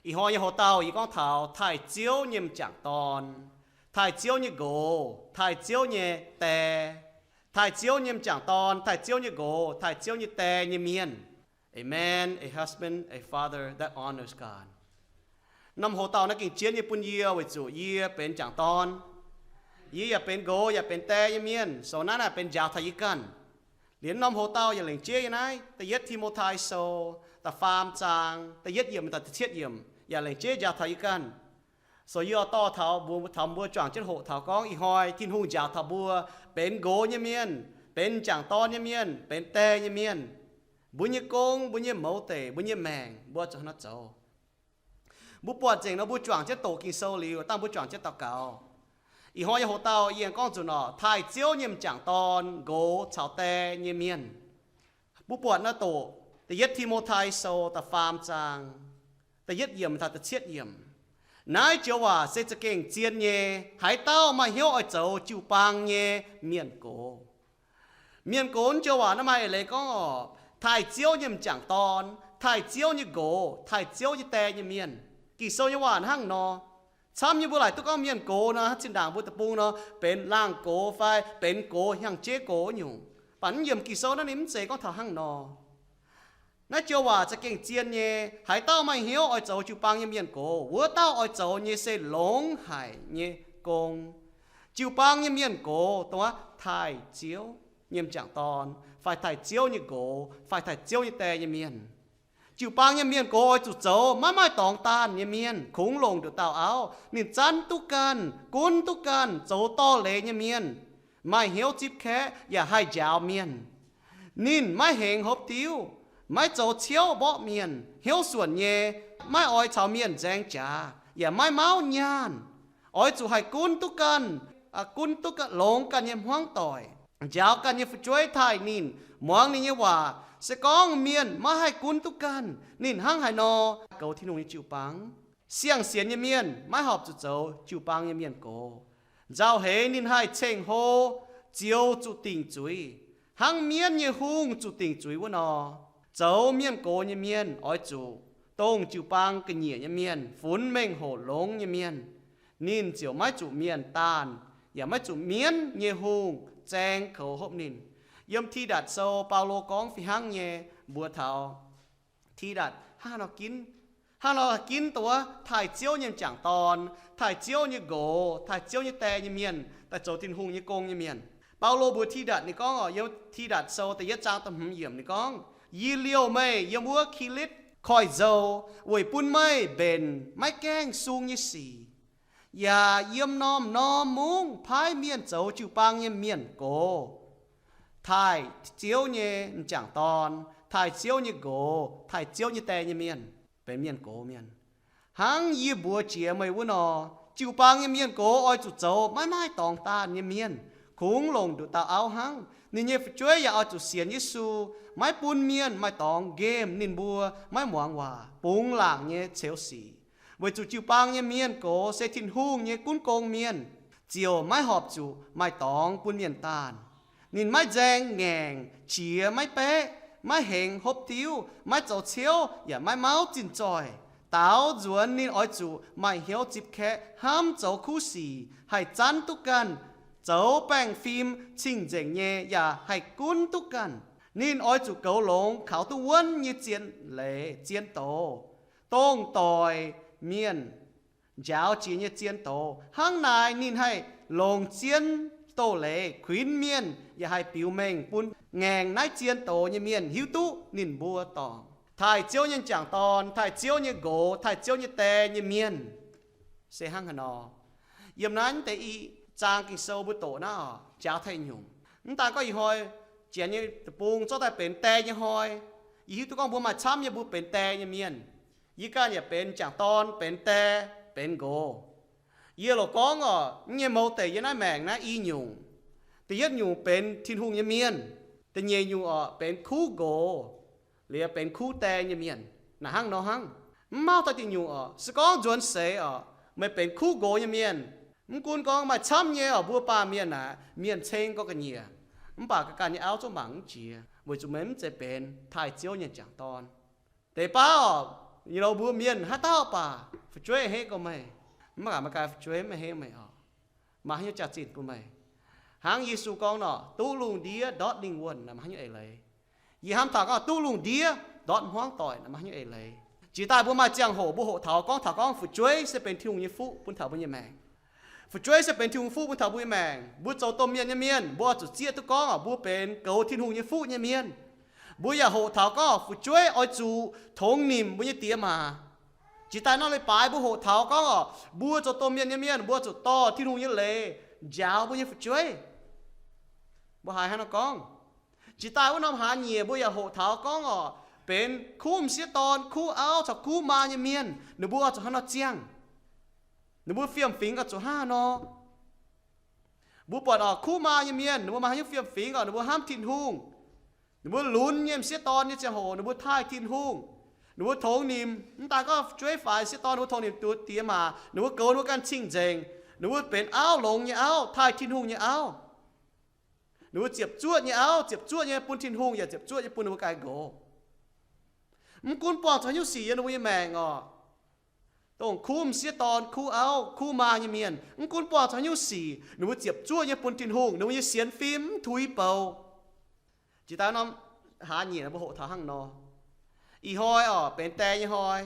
Ih hnoi nyei hoc-dauh yie gorngv taux taaih Ziouv nyei m'jangc dorn, taaih Ziouv nyei nqox, taaih Ziouv nyei die, taaih Ziouv nyei m'jangc dorn, taaih Ziouv nyei nqox, taaih Ziouv nyei die nyei mienh. A man, a husband, a father that honors God. Norm hoc-dauh naaiv gengh jienv nyei bun yie weic zuqc yie benx m'jangc dorn. Yie yaac benx nqox yaac benx die nyei mienh, so naaiv naaic benx njaaux taux yie ganh. Liuz norm hoc-dauh yaac lengc jeiv nyei naaiv, da'yietv Ti^mo^tai Sou, da'faam zaang, da'yietv yiemc daaih da'cietv yiemc yaac lengc jeiv njaaux taux yie ganh. So yie oix dorh taux mbuo, taux mbuo juangc jienv hoqc taux gorngv ih hnoi Tin-Hungh njaaux taux mbuo benx nqox nyei mienh, benx m'jangc dorn nyei mienh, benx die nyei mienh, mbuo nyei gong, mbuo nyei mouz deic, mbuo nyei maengc, mbuo zuqc haaix nor zoux. Mbuo buatc nzengc nor mbuo juangc jienv doqc Ging-Sou liuz, dangh mbuo juangc jienv daux gaux. Ih hnoi nyei hoc-dauh yie aengx gorngv nzunc orqc, taaih Ziouv nyei m'jangc dorn, nqox caux die nyei mienh. Mbuo buatc naaiv doqc da'yietv Ti^mo^tai Sou da'faam zaang, da'yietv yiemc taux da'cietv yiemc. Naaiv joux waac se za'gengh zien nyei, haaix dauh maaih hnyouv oix zoux jiu-baang nyei mienh gox. Mienh gox joux waac naaiv maaih eix leiz gorngv orqc, taaih Ziouv nyei m'jangc dorn, taaih Ziouv nyei nqox, taaih Ziouv nyei die nyei mienh. Ging-Sou nyei waac hnangv nor. Camv nyei mbuo laaic duqv gorngv mienh gox nor, zinh ndaangc mbuo deic-bung nor benx laangh gox fai benx gox, hnyangx-jeiv gox nyungc. Mv baac naaiv yiem Ging-Sou naaiv ninh mv zeiz gorngv taux hnangv nor. Naaiv joux waac za'gengh zien nyei, haaix dauh maaih hnyouv oix zoux jiu-baang nyei mienh gox, wuov dauh oix zoux nyei se longx haic nyei gong. Jiu-baang nyei mienh gox dongh wuov taaih Ziouv nyei m'jangc dorn fai taaih Ziouv nyei nqox fai taaih Ziouv nyei die nyei mienh. Jiu-baang nyei mienh gox oix zuqc zoux maiv maaih dorngx daanh nyei mienh, kungx longc nduqc dauh auv. Ninh zanv duqv ganh, gunv duqv ganh, zoux dorh leiz nyei mienh, maaih hnyouv zipv kaeqv yaac haih njaaux mienh. Ninh maiv hengx hopv diuv, maiv zoux ciouv mborqv mienh, hnyouv suonc nyei, maiv oix caux mienh nzaeng jaax, yaac maiv mauv nyaanh. Oix zuqc haih gunv duqv ganh, gunv duqv longx ganh nyei hmuangv doic, njaaux ganh nyei fu'jueiv taaih ninh, muangx ninh nyei waac. Se gorngv mienh maiv haih gunv duqv ganh, ninh hnangv haaix nor goux Tin-Hungh nyei jiu-baang? Siang-sienx nyei mienh maiv horpc zuqc zoux jiu-baang nyei mienh gox. Nzauh heix ninh haih ceng-hlo, zioux zuqc dingc zuiz, hnangv mienv nyei hungh zuqc dingc zuiz wuov nor. Zoux mienh gox nyei mienh oix zuqc dongh jiu-baang ga'nyiec nyei mienh, funx mengh hoc longx nyei mienh. Ninh ziouc maiv zuqc mienh daanh, yaac maiv zuqc mienv nyei hungh zaeng koux hopv ninh. Yiem Tidatc Sou, Baulo gorngv fih hnangv nyei mbuox taux Tidatc hnangv haaix nor ginv, hnangv haaix nor ginv dongh wuov taaih Ziouv nyei m'jangc dorn, taaih Ziouv nyei nqox, taaih Ziouv nyei die nyei mienh, daaih zoux Tin-Hungh nyei gong nyei mienh. Baulo mbuox Tidatc ninh gorngv, yiem Tidatc Sou da'yietv zaang da'hmz yiemc ninh gorngv, Yie liouh meih yiem wuov Kilitv koiv-nzou weic bun meih mbenc maiv gaengh sung nyei sic, yaac yiem norm-norm mungv paaiv mienh zoux jiu-baang nyei mienh gox, taaih Ziouv nyei m'jangc dorn, taaih Ziouv nyei nqox, taaih Ziouv nyei die nyei mienh, benx mienh gox mienh. Hnangv yie mbuox jiex meih wuov nor, jiu-baang nyei mienh gox oix zuqc zoux maiv maaih dorngx daanh nyei mienh, kungx longc nduqc dauh auv hnangv. Ninh nyei fu'jueiv yaac oix zuqc sienx Yesu, maiv bun mienh maaih dorngx nqemh ninh mbuo, maiv muangx waac, bungx laangc nyei ceux sic. Weic zuqc jiu-baang nyei mienh gox se Tin-Hungh nyei gunv gong mienh, ziouc maiv horpc zuqc maaih dorngx bun mienh daanh. Ninh maiv nzaeng ngaengc, qiex maiv baeqv, maiv hengx hopv diuv, maiv zoux ciouv, yaac maiv mauv zinh zoih. Daaux nzuonx ninh oix zuqc maaih hnyouv zipv kaeqv, hnamv zoux kuv sic, haih zanv duqv ganh, zoux baengh fim cing-nzengc nyei, yaac haih gunv duqv ganh. Ninh oix zuqc goux longx kaux duqv wuonv nyei zien leiz, zien doz, dongh doix mienh njaaux jiex nyei zien doz. Hnangv naaic ninh haih longc zien doz-leiz kuinx mienh, yaac haih biux mengh bun ngaengc naaiv zien doz nyei mienh hiuv duqv ninh mbuo dorngc. Taaih Ziouv nyei m'jangc dorn, taaih Ziouv nyei nqox, taaih Ziouv nyei die nyei mienh se hnangv haaix nor. Yiem naaiv deix i zaang Ging-Sou mbuo doqc naaiv oc, njaaux taaih nyungc. Mv daan gorngv ih hnoi janx nyei deic-bung zorqv daaih benx die nyei hnoi, yie hiuv duqv gorngv mbuo maaih camv nyei mbuo benx die nyei mienh. Yie ganh yaac benx m'jangc dorn, benx die, benx nqox. Yie loc gorngv oc, yie nyei mouz deic yiem naaiv maengc naaiv i nyungc. Da'yietv nyungc benx Tin-Hungh nyei mienh. Da'nyeic nyungc oc, benx kuv nqox, liuz benx kuv die nyei mienh. Naaic hnangv nor hnangv. Mv mauv daaih diuh nyungc oc, se gorngv nzuonx seix oc, meih benx kuv nqox nyei mienh, mv gunv gorngv maaih camv nyei oc, mbuo baamh mienh naaic, mienh ceng gorngv ga'nyiec, mv baac ga'ganh nyei auv zungv mangc mv jiex, weic zuqc meih mv zeiz benx taaih Ziouv nyei m'jangc dorn. Deix baav oc, Yie loz mbuo mienh haaix dauh baac fu'jueiv a'hneiv gorx meih, mv baac meih ganh fu'jueiv mv a'hneiv meih oc. Maaih haaix nyungc jaax-zinh bun meih? Hnangv Yesu gorngv nor, duqv lungh ndiev ndortv lingh wuonh naaic maaih haaix nyungc eix leiz? Yie hnamv taux gorngv duqv lungh ndiev ndortv hmuangv doic naaic maaih haaix nyungc eix leiz? Jiex daaih mbuo maaih ziangh hoc mbuo hoqc taux gorngv, taux gorngv fu'jueiv se benx Tin-Hungh nyei fuqv bun taux mbuo nyei maengc. Fu'jueiv se benx Tin-Hungh nyei fuqv bun taux mbuo nyei maengc. Mbuo zoux domh mienh nyei mienh, mbuo oix zuqc zieqv duqv gorngv mbuo benx goux Tin-Hungh nyei fuqv nyei mienh. Mbuo yaac hoqc taux gorngv fu'jueiv oix zuqc tongx nimc mbuo nyei diex maac. Jiex daaih nor leiz-baaix mbuo hoqc taux gorngv oc, mbuo zoux domh mienh nyei mienh, mbuo zuqc dorh Tin-Hungh nyei leiz njaaux mbuo nyei fu'jueiv. Mbuo haiz hnangv nor gorngv. Jiex daaih wuov norm hlaax nyieqc mbuo yaac hoqc taux gorngv oc, benx kuv m'sieqv dorn, kuv auv caux kuv maa nyei mienh, ninh mbuo oix zuqc hnangv nor ziangh. Ninh mbuo fiem-fingx oix zuqc hnangv nor. Mbuo buatc oc, kuv maa nyei mienh ninh mbuo maaih haaix nyungc fiem-fingx oc, ninh mbuo hnamv Tin-Hungh. Ninh mbuo lunx nyei m'sieqv dorn nyei ziangh hoc ninh mbuo taaih Tin-Hungh. Ninh mbuo tongx nimc, mv daaih gorngv fu'jueiv fai m'sieqv dorn, ninh mbuo tongx nimc duqv diex maac, ninh mbuo goux ninh mbuo ganh cing-nzengc. Ninh mbuo benx auv, longx nyei auv, taaih Tin-Hungh nyei auv. Ninh mbuo ziepc zuoqv nyei auv, ziepc zuoqv nyei bun Tin-Hungh, yaac ziepc zuoqv nyei bun ninh mbuo ganh nqox. Mv gunv buangh zuqc haaix nyungc sic yiem ninh mbuo nyei maengc oc, dongh kuv m'sieqv dorn, kuv auv, kuv maa nyei mienh, mv gunv buangh zuqc haaix nyungc sic, ninh mbuo ziepc zuoqv nyei bun Tin-Hungh, ninh mbuo nyei sienx fim mv tuix bouc. Jiex daaih norm hlaax nyieqc mbuo hoqc taux hnangv nor. Ih hnoi oc, benx die nyei hnoi,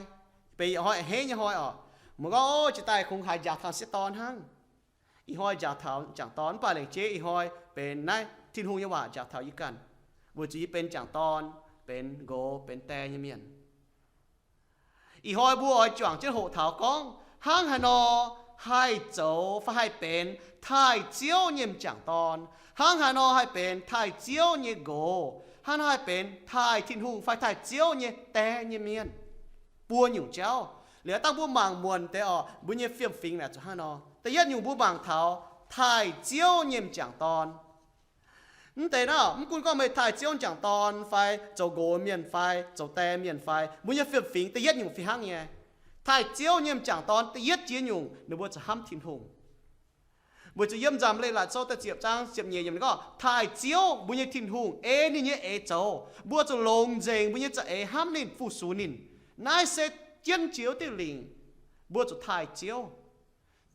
benx ih hnoi a'hneiv nyei hnoi oc, mbuo gorngv, ov, jiex daaih kungx haiz njaaux taux m'sieqv dorn hnangv. Ih hnoi njaaux taux m'jangc dorn, mv baac lengc jeiv ih hnoi benx naaiv Tin-Hungh nyei waac njaaux taux yie ganh, weic zuqc yie benx m'jangc dorn, benx nqox, benx die nyei mienh. Ih hnoi mbuo oix juangc jienv hoqc taux gorngv, hnangv haaix nor haih zoux fai haih benx taaih Ziouv nyei m'jangc dorn, hnangv haaix nor haih benx taaih Ziouv nyei nqox, hnangv haaix nor haih benx taaih Tin-Hungh fai taaih Ziouv nyei die nyei mienh, buo nyungc jauv. Liuz dangh mbuo mangc muonc deix oc, mbuo nyei fiem-fingx naaic zuqc hnangv nor. Da'yietv nyungc mbuo mangc taux taaih Ziouv nyei m'jangc dorn. Mv deix naaiv, mv gunv gorngv meih taaih Ziouv m'jangc dorn fai zoux nqox mienh fai zoux die mienh fai, mbuo nyei fiem-fingx da'yietv nyungc fih hnangv nyei. Taaih Ziouv nyei m'jangc dorn da'yietv jiex nyungc ninh mbuo zuqc hnamv Tin-Hungh. Weic zuqc yiem Nzamc Leiz-Latc Sou da'ziepc zaang ziepc nyeic yiemc ninh gorngv, taaih Ziouv mbuo nyei Tin-Hungh, ei ninh nyei eix zoux. Mbuo zuqc longc nzengc mbuo nyei za'eix hnamv ninh, fu-sux ninh. Naaiv se jienv jiex wuov diuh lingc. Mbuo zuqc taaih Ziouv.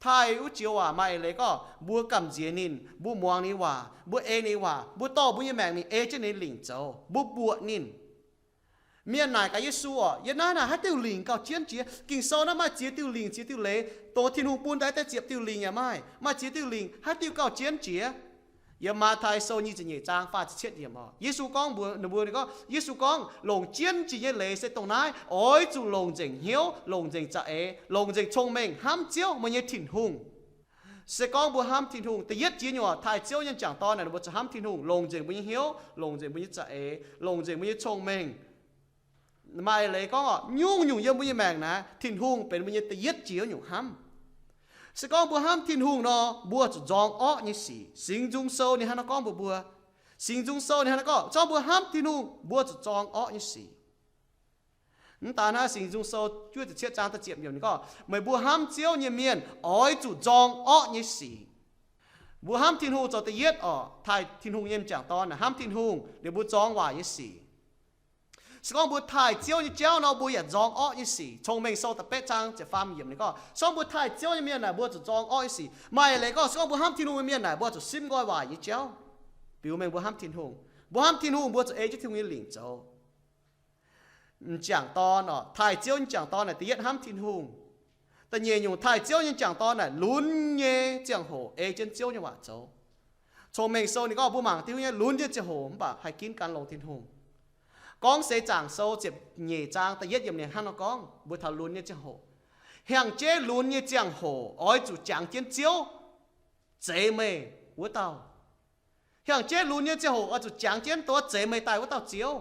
Taaih wuov joux waac maaih eix leiz gorngv mbuo gamh nziex ninh, mbuo muangx ninh waac, mbuo ei ninh waac, mbuo dorh mbuo nyei maengc mingh ei jienv ninh lingc zoux, mbuo mbuoqc ninh. Mienh naaic gaax Yesu oc, yiem naaiv naaic haaix diuh lingc gauh jienv jiex? Ging-Sou naaiv maaih ziex diuh lingc, ziex diuh leiz, dongh Tin-Hungh bun daaih deix ziepc diuh lingc yaac maaih, maaih ziex diuh lingc, haaix diuh gauh jienv jiex? Yiem Matv^tai Sou nyic ziepc nyeic zaang faah ziepc cietv yiemc oc, Yesu gorngv mbuox ninh mbuo, ninh gorngv, Yesu gorngv, longc jienv jiex nyei leiz se dongh naaiv, oix zuqc longc nzengc hnyouv, longc nzengc za'eix, longc nzengc cong-mengh hnamv Ziouv, meih nyei Tin-Hungh. Se gorngv mbuo hnamv Tin-Hungh, da'yietv jiex nyungc taaih Ziouv nyei m'jangc dorn naaic, mbuo zuqc hnamv Tin-Hungh, longc nzengc mbuo nyei hnyouv, longc nzengc mbuo nyei za'eix, longc nzengc mbuo nyei cong-mengh. Maaih eix leiz gorngv oc, nyungc-nyungc yiem mbuo nyei maengc naaiv, Tin-Hungh benx mbuo nyei da'yietv jiex nyungc hnamv. Se gorngv mbuo hnamv Tin-Hungh nor, mbuo zuqc nzorng orqv nyei sic. Singx Nzung Sou ninh hnangv naaiv gorngv mbuox mbuo. Singx Nzung Sou ninh hnangv naaiv gorngv, se gorngv mbuo hnamv Tin-Hungh, mbuo zuqc nzorng orqv nyei sic. Mv daan naaiv, Singx Nzung Sou juov ziepc cietv zaang da'ziepc yiemc ninh gorngv, meih mbuo hnamv Ziouv nyei mienh oix zuqc nzorng orqv nyei sic. Mbuo hnamv Tin-Hungh zoux da'yietv oc, taaih Tin-Hungh nyei m'jangc dorn naaic hnamv Tin-Hungh, liuz mbuo nzorng waaic nyei sic. Se gorngv mbuo taaih Ziouv nyei jauv nor, mbuo yaac nzorng orqv nyei sic. Cong-Mengh Sou da'betv zaang ziepc faam yiemc ninh gorngv, se gorngv mbuo taaih Ziouv nyei mienh naaic, mbuo zuqc nzorng orqv nyei sic. Maaih eix leiz gorngv, se gorngv mbuo hnamv Tin-Hungh nyei mienh naaic, mbuo zuqc simv nqoi waaic nyei jauv, biux mengh mbuo hnamv Tin-Hungh. Mbuo hnamv Tin-Hungh, mbuo zuqc ei jienv Tin-Hungh nyei lingc zoux. M'jangc dorn oc, taaih Ziouv nyei m'jangc dorn naaic da'yietv hnamv Tin-Hungh. Da'nyeic nyungc taaih Ziouv nyei m'jangc dorn naaic lunx nyei ziangh hoc ei jienv Ziouv nyei waac zoux. Cong-Mengh Sou ninh gorngv mbuo mangc Tin-Hungh nyei lunx nyei ziangh hoc mv baac haih ginv gan longx Tin-Hungh. Gorngv Seix Zaangc Sou ziepc nyeic zaang da'yietv yiemc ninh hnangv nor gorngv mbuo taux lunx nyei ziangh hoc. Hnyangx-jeiv lunx nyei ziangh hoc oix zuqc jangx jienv Ziouv, zeix meih wuov dauh. Hnyangx-jeiv lunx nyei ziangh hoc oix zuqc jangx jienv dongh zeix meih daaih wuov dauh Ziouv.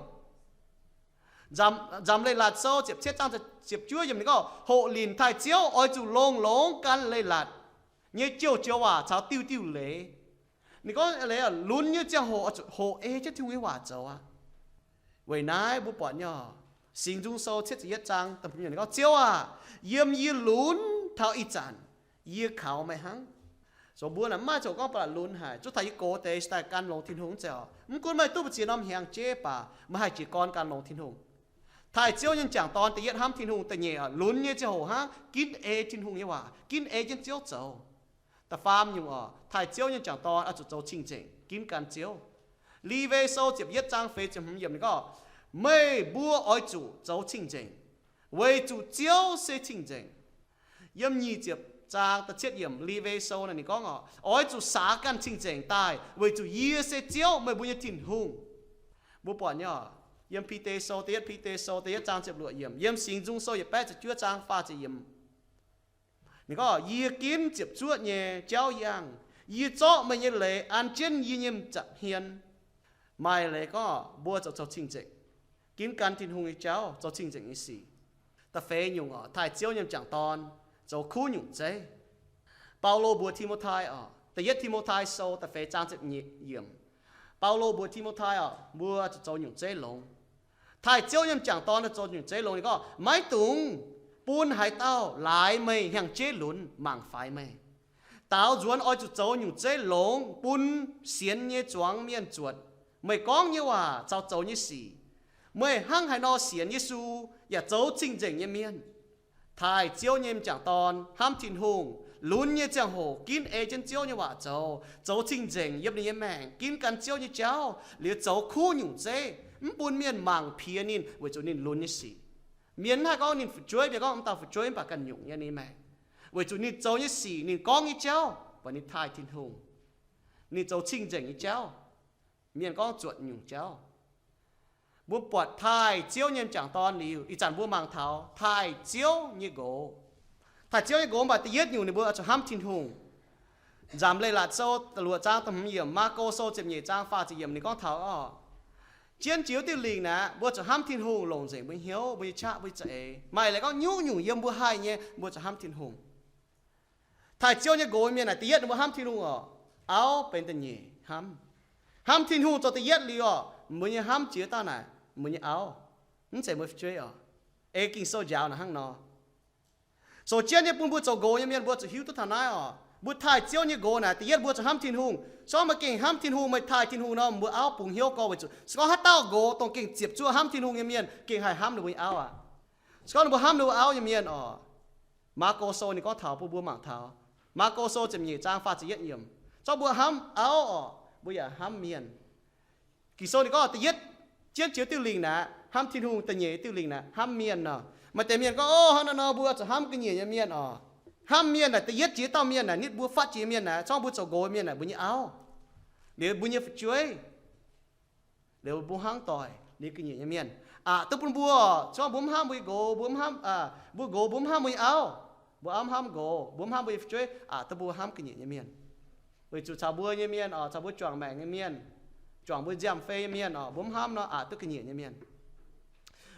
Nzamc, Nzamc Leiz-Latc Sou ziepc cietv zaang ziepc juov yiemc ninh gorngv, hoqc linc taaih Ziouv oix zuqc longx-longx gan leiz-latc nyei joux-joux waac caux diuh-diuh leiz. Ninh gorngv leiz, lunx nyei ziangh hoc oix zuqc hoqc ei jienv Tin-Hungh nyei waac zoux aqv. Weic naaiv mbuo buatc nyei oc, Singx Nzung Sou cietv ziepc yietv zaang, ninh gorngv, Ziouv aah! Yiem yie lunx taux ih zanc, yie kaux meih hnangv. Zoux mbuo naaic mv maaih zoux gorngv ba'laqc lunx haic, zuov taux yie gox deix se daaih gan longx Tin-Hungh zeiz oc. Mv gunv meih duqv mbu'ziex norm hnyangx-jeiv baac meih haih jiez gorn gan longx Tin-Hungh. Taaih Ziouv nyei m'jangc dorn da'yietv hnamv Tin-Hungh, da'nyeic oc, lunx nyei ziangh hoc hnangv ginv ei Tin-Hungh nyei waac, ginv ei jienv Ziouv zoux. Da'faam nyungc oc, taaih Ziouv nyei m'jangc dorn oix zuqc zoux cing-nzengc, ginv gan Ziouv. Lewi Sou ziepc yietv zaang feix ziepc hmz yiemc ninh gorngv, meih mbuo oix zuqc zoux cing-nzengc, weic zuqc Ziouv se cing-nzengc. Yiem nyic ziepc zaang da'cietv yiemc Lewi Sou naaic ninh gorngv oc, oix zuqc saax ganh cing-nzengc daaih, weic zuqc yie se Ziouv, meih mbuo nyei Tin-Hungh. Mbuo buatc nyei oc, yiem Bide Sou, da'yietv Bide Sou da'yietv zaang ziepc luoqc yiemc, yiem Singx Nzung Sou yietc baeqv ziepc juov zaang faah ziepc yiemc. Ninh gorngv, yie ginv ziepc zuoqv nyei jauv yangh, yie zorqv meih nyei leiz an jienv yie nyei m'zaqc hmien. Maaih leiz gorngv mbuo zoux, zoux cing-nzengc, ginv gan Tin-Hungh nyei jauv, zoux cing-nzengc nyei sic. Da'feix nyungc oc, taaih Ziouv nyei m'jangc dorn zoux kuv nyungc zeiv. Baulo mbuox Ti^mo^tai oc, da'yietv Ti^mo^tai Sou da'feix zaang ziepc nyeic yiemc, Baulo mbuox Ti^mo^tai oc, mbuo zuqc zoux nyungc zeiv longx. Taaih Ziouv nyei m'jangc dorn zoux nyungc zeiv longx, ninh gorngv, maiv dungx bun haaix dauh laaix meih hnyangx-jeiv lunx mangc faix meih. Daaux nzuonx oix zuqc zoux nyungc zeiv longx bun sienx nyei zuangx mienh zuotc meih gorngv nyei waac caux zoux nyei sic. Meih hnangv haaix nor sienx Yesu yaac zoux cing-nzengc nyei mienh. Taaih Ziouv nyei m'jangc dorn hnamv Tin-Hungh, lunx nyei ziangh hoc ginv ei jienv Ziouv nyei waac zoux, zoux cing-nzengc yiem ninh nyei maengc, ginv gan Ziouv nyei jauv, liuz zoux kuv nyungc zeiv, mv bun mienh mangc piex ninh weic zuqc ninh lunx nyei sic. Mienh mv haih gorngv ninh fu'jueiv, mienh gorngv m'dauh fu'jueiv mv baac ganh nyungc nyei ninh maengc, weic zuqc ninh zoux nyei sic, ninh gorngv nyei jauv buatc ninh taaih Tin-Hungh. Ninh zoux cing-nzengc nyei jauv, mienh gorngv zuotc nyungc jauv. Mbuo buatc taaih Ziouv nyei m'jangc dorn liuz, ih zanc mbuo mangc taux taaih Ziouv nyei nqox. Taaih Ziouv nyei nqox mv baac da'yietv nyungc ninh mbuo oix zuqc hnamv Tin-Hungh. Nzamc Leiz-Latc Sou da'luoqc zaang da'hmz yiemc, Maako Sou ziepc nyeic zaang faah ziepc yiemc ninh gorngv taux oc, jienv jiex diuh lingh naaic mbuo zuqc hnamv Tin-Hungh longc nzengc mbuo hnyouv, mbuo nyei qaqv, mbuo nyei za'eix. Maaih leiz gorngv nyungc-nyungc yiem mbuo haih nyei mbuo zuqc hnamv Tin-Hungh. Taaih Ziouv nyei nqox mienh naaic da'yietv ninh mbuo hnamv Tin-Hungh oc, auv benx da'nyeic hnamv. Hnamv Tin-Hungh zoux da'yietv liuz oc, mbuo nyei hnamv jiex dauh naaic mbuo nyei auv, mv zeiz mbuo fu'jueiv oc. Ei Ging-Sou njaaux naaic hnangv nor. Sou jienv nyei bun mbuo zoux nqox nyei mienh mbuo zuqc hiuv duqv taux naaiv oc. Mbuo taaih Ziouv nyei nqox naaic da'yietv mbuo zuqc hnamv Tin-Hungh. Se gorngv meih gengh hnamv Tin-Hungh, meih taaih Tin-Hungh nor, mbuo auv bungx hnyouv gorx weic zuqc se gorngv haaix dauh nqox dongh gengh ziepc zuoqv hnamv Tin-Hungh nyei mienh gengh haih hnamv ninh mbuo nyei auv aqv. Se gorngv ninh mbuo hnamv ninh mbuo auv nyei mienh oc, Maako Sou ninh gorngv taux bun mbuo mangc taux. Maako Sou ziepc nyeic zaang faah ziepc yietv yiemc, se gorngv mbuo hnamv auv oc, mbuo yaac hnamv mienh. Ging-Sou ninh gorngv da'yietv jienv jiex diuh lingh naaic hnamv Tin-Hungh, da'nyeic diuh lingh naaic hnamv mienh nor. Maaih deix mienh gorngv, o, hnangv naaiv nor mbuo zuqc hnamv ga'nyiec nyei mienh oc. Hnamv mienh naaic da'yietv jiex dauh mienh naaic, nitv mbuo fatv jiex mienh naaic, se gorngv mbuo zoux nqox mienh naaic, mbuo nyei auv, liuz mbuo nyei fu'jueiv, liuz mbuo hnangv doic liuz ga'nyiec nyei mienh, aqc duqv bun mbuo oc. Se gorngv mbuo mv hnamv mbuo nyei nqox, mbuo mv hnamv, mbuo nqox mbuo mv hnamv mbuo nyei auv, mbuo auv mv hnamv nqox, mbuo mv hnamv mbuo nyei fu'jueiv, aqc duqv bun mbuo hnamv ga'nyiec nyei mienh. Weic zuqc caux mbuo nyei mienh oc, caux mbuo juangc maengc nyei mienh, juangc mbuo nziaamv-fei nyei mienh oc, mbuo mv hnamv nor, aqc duqv ga'nyiec nyei mienh.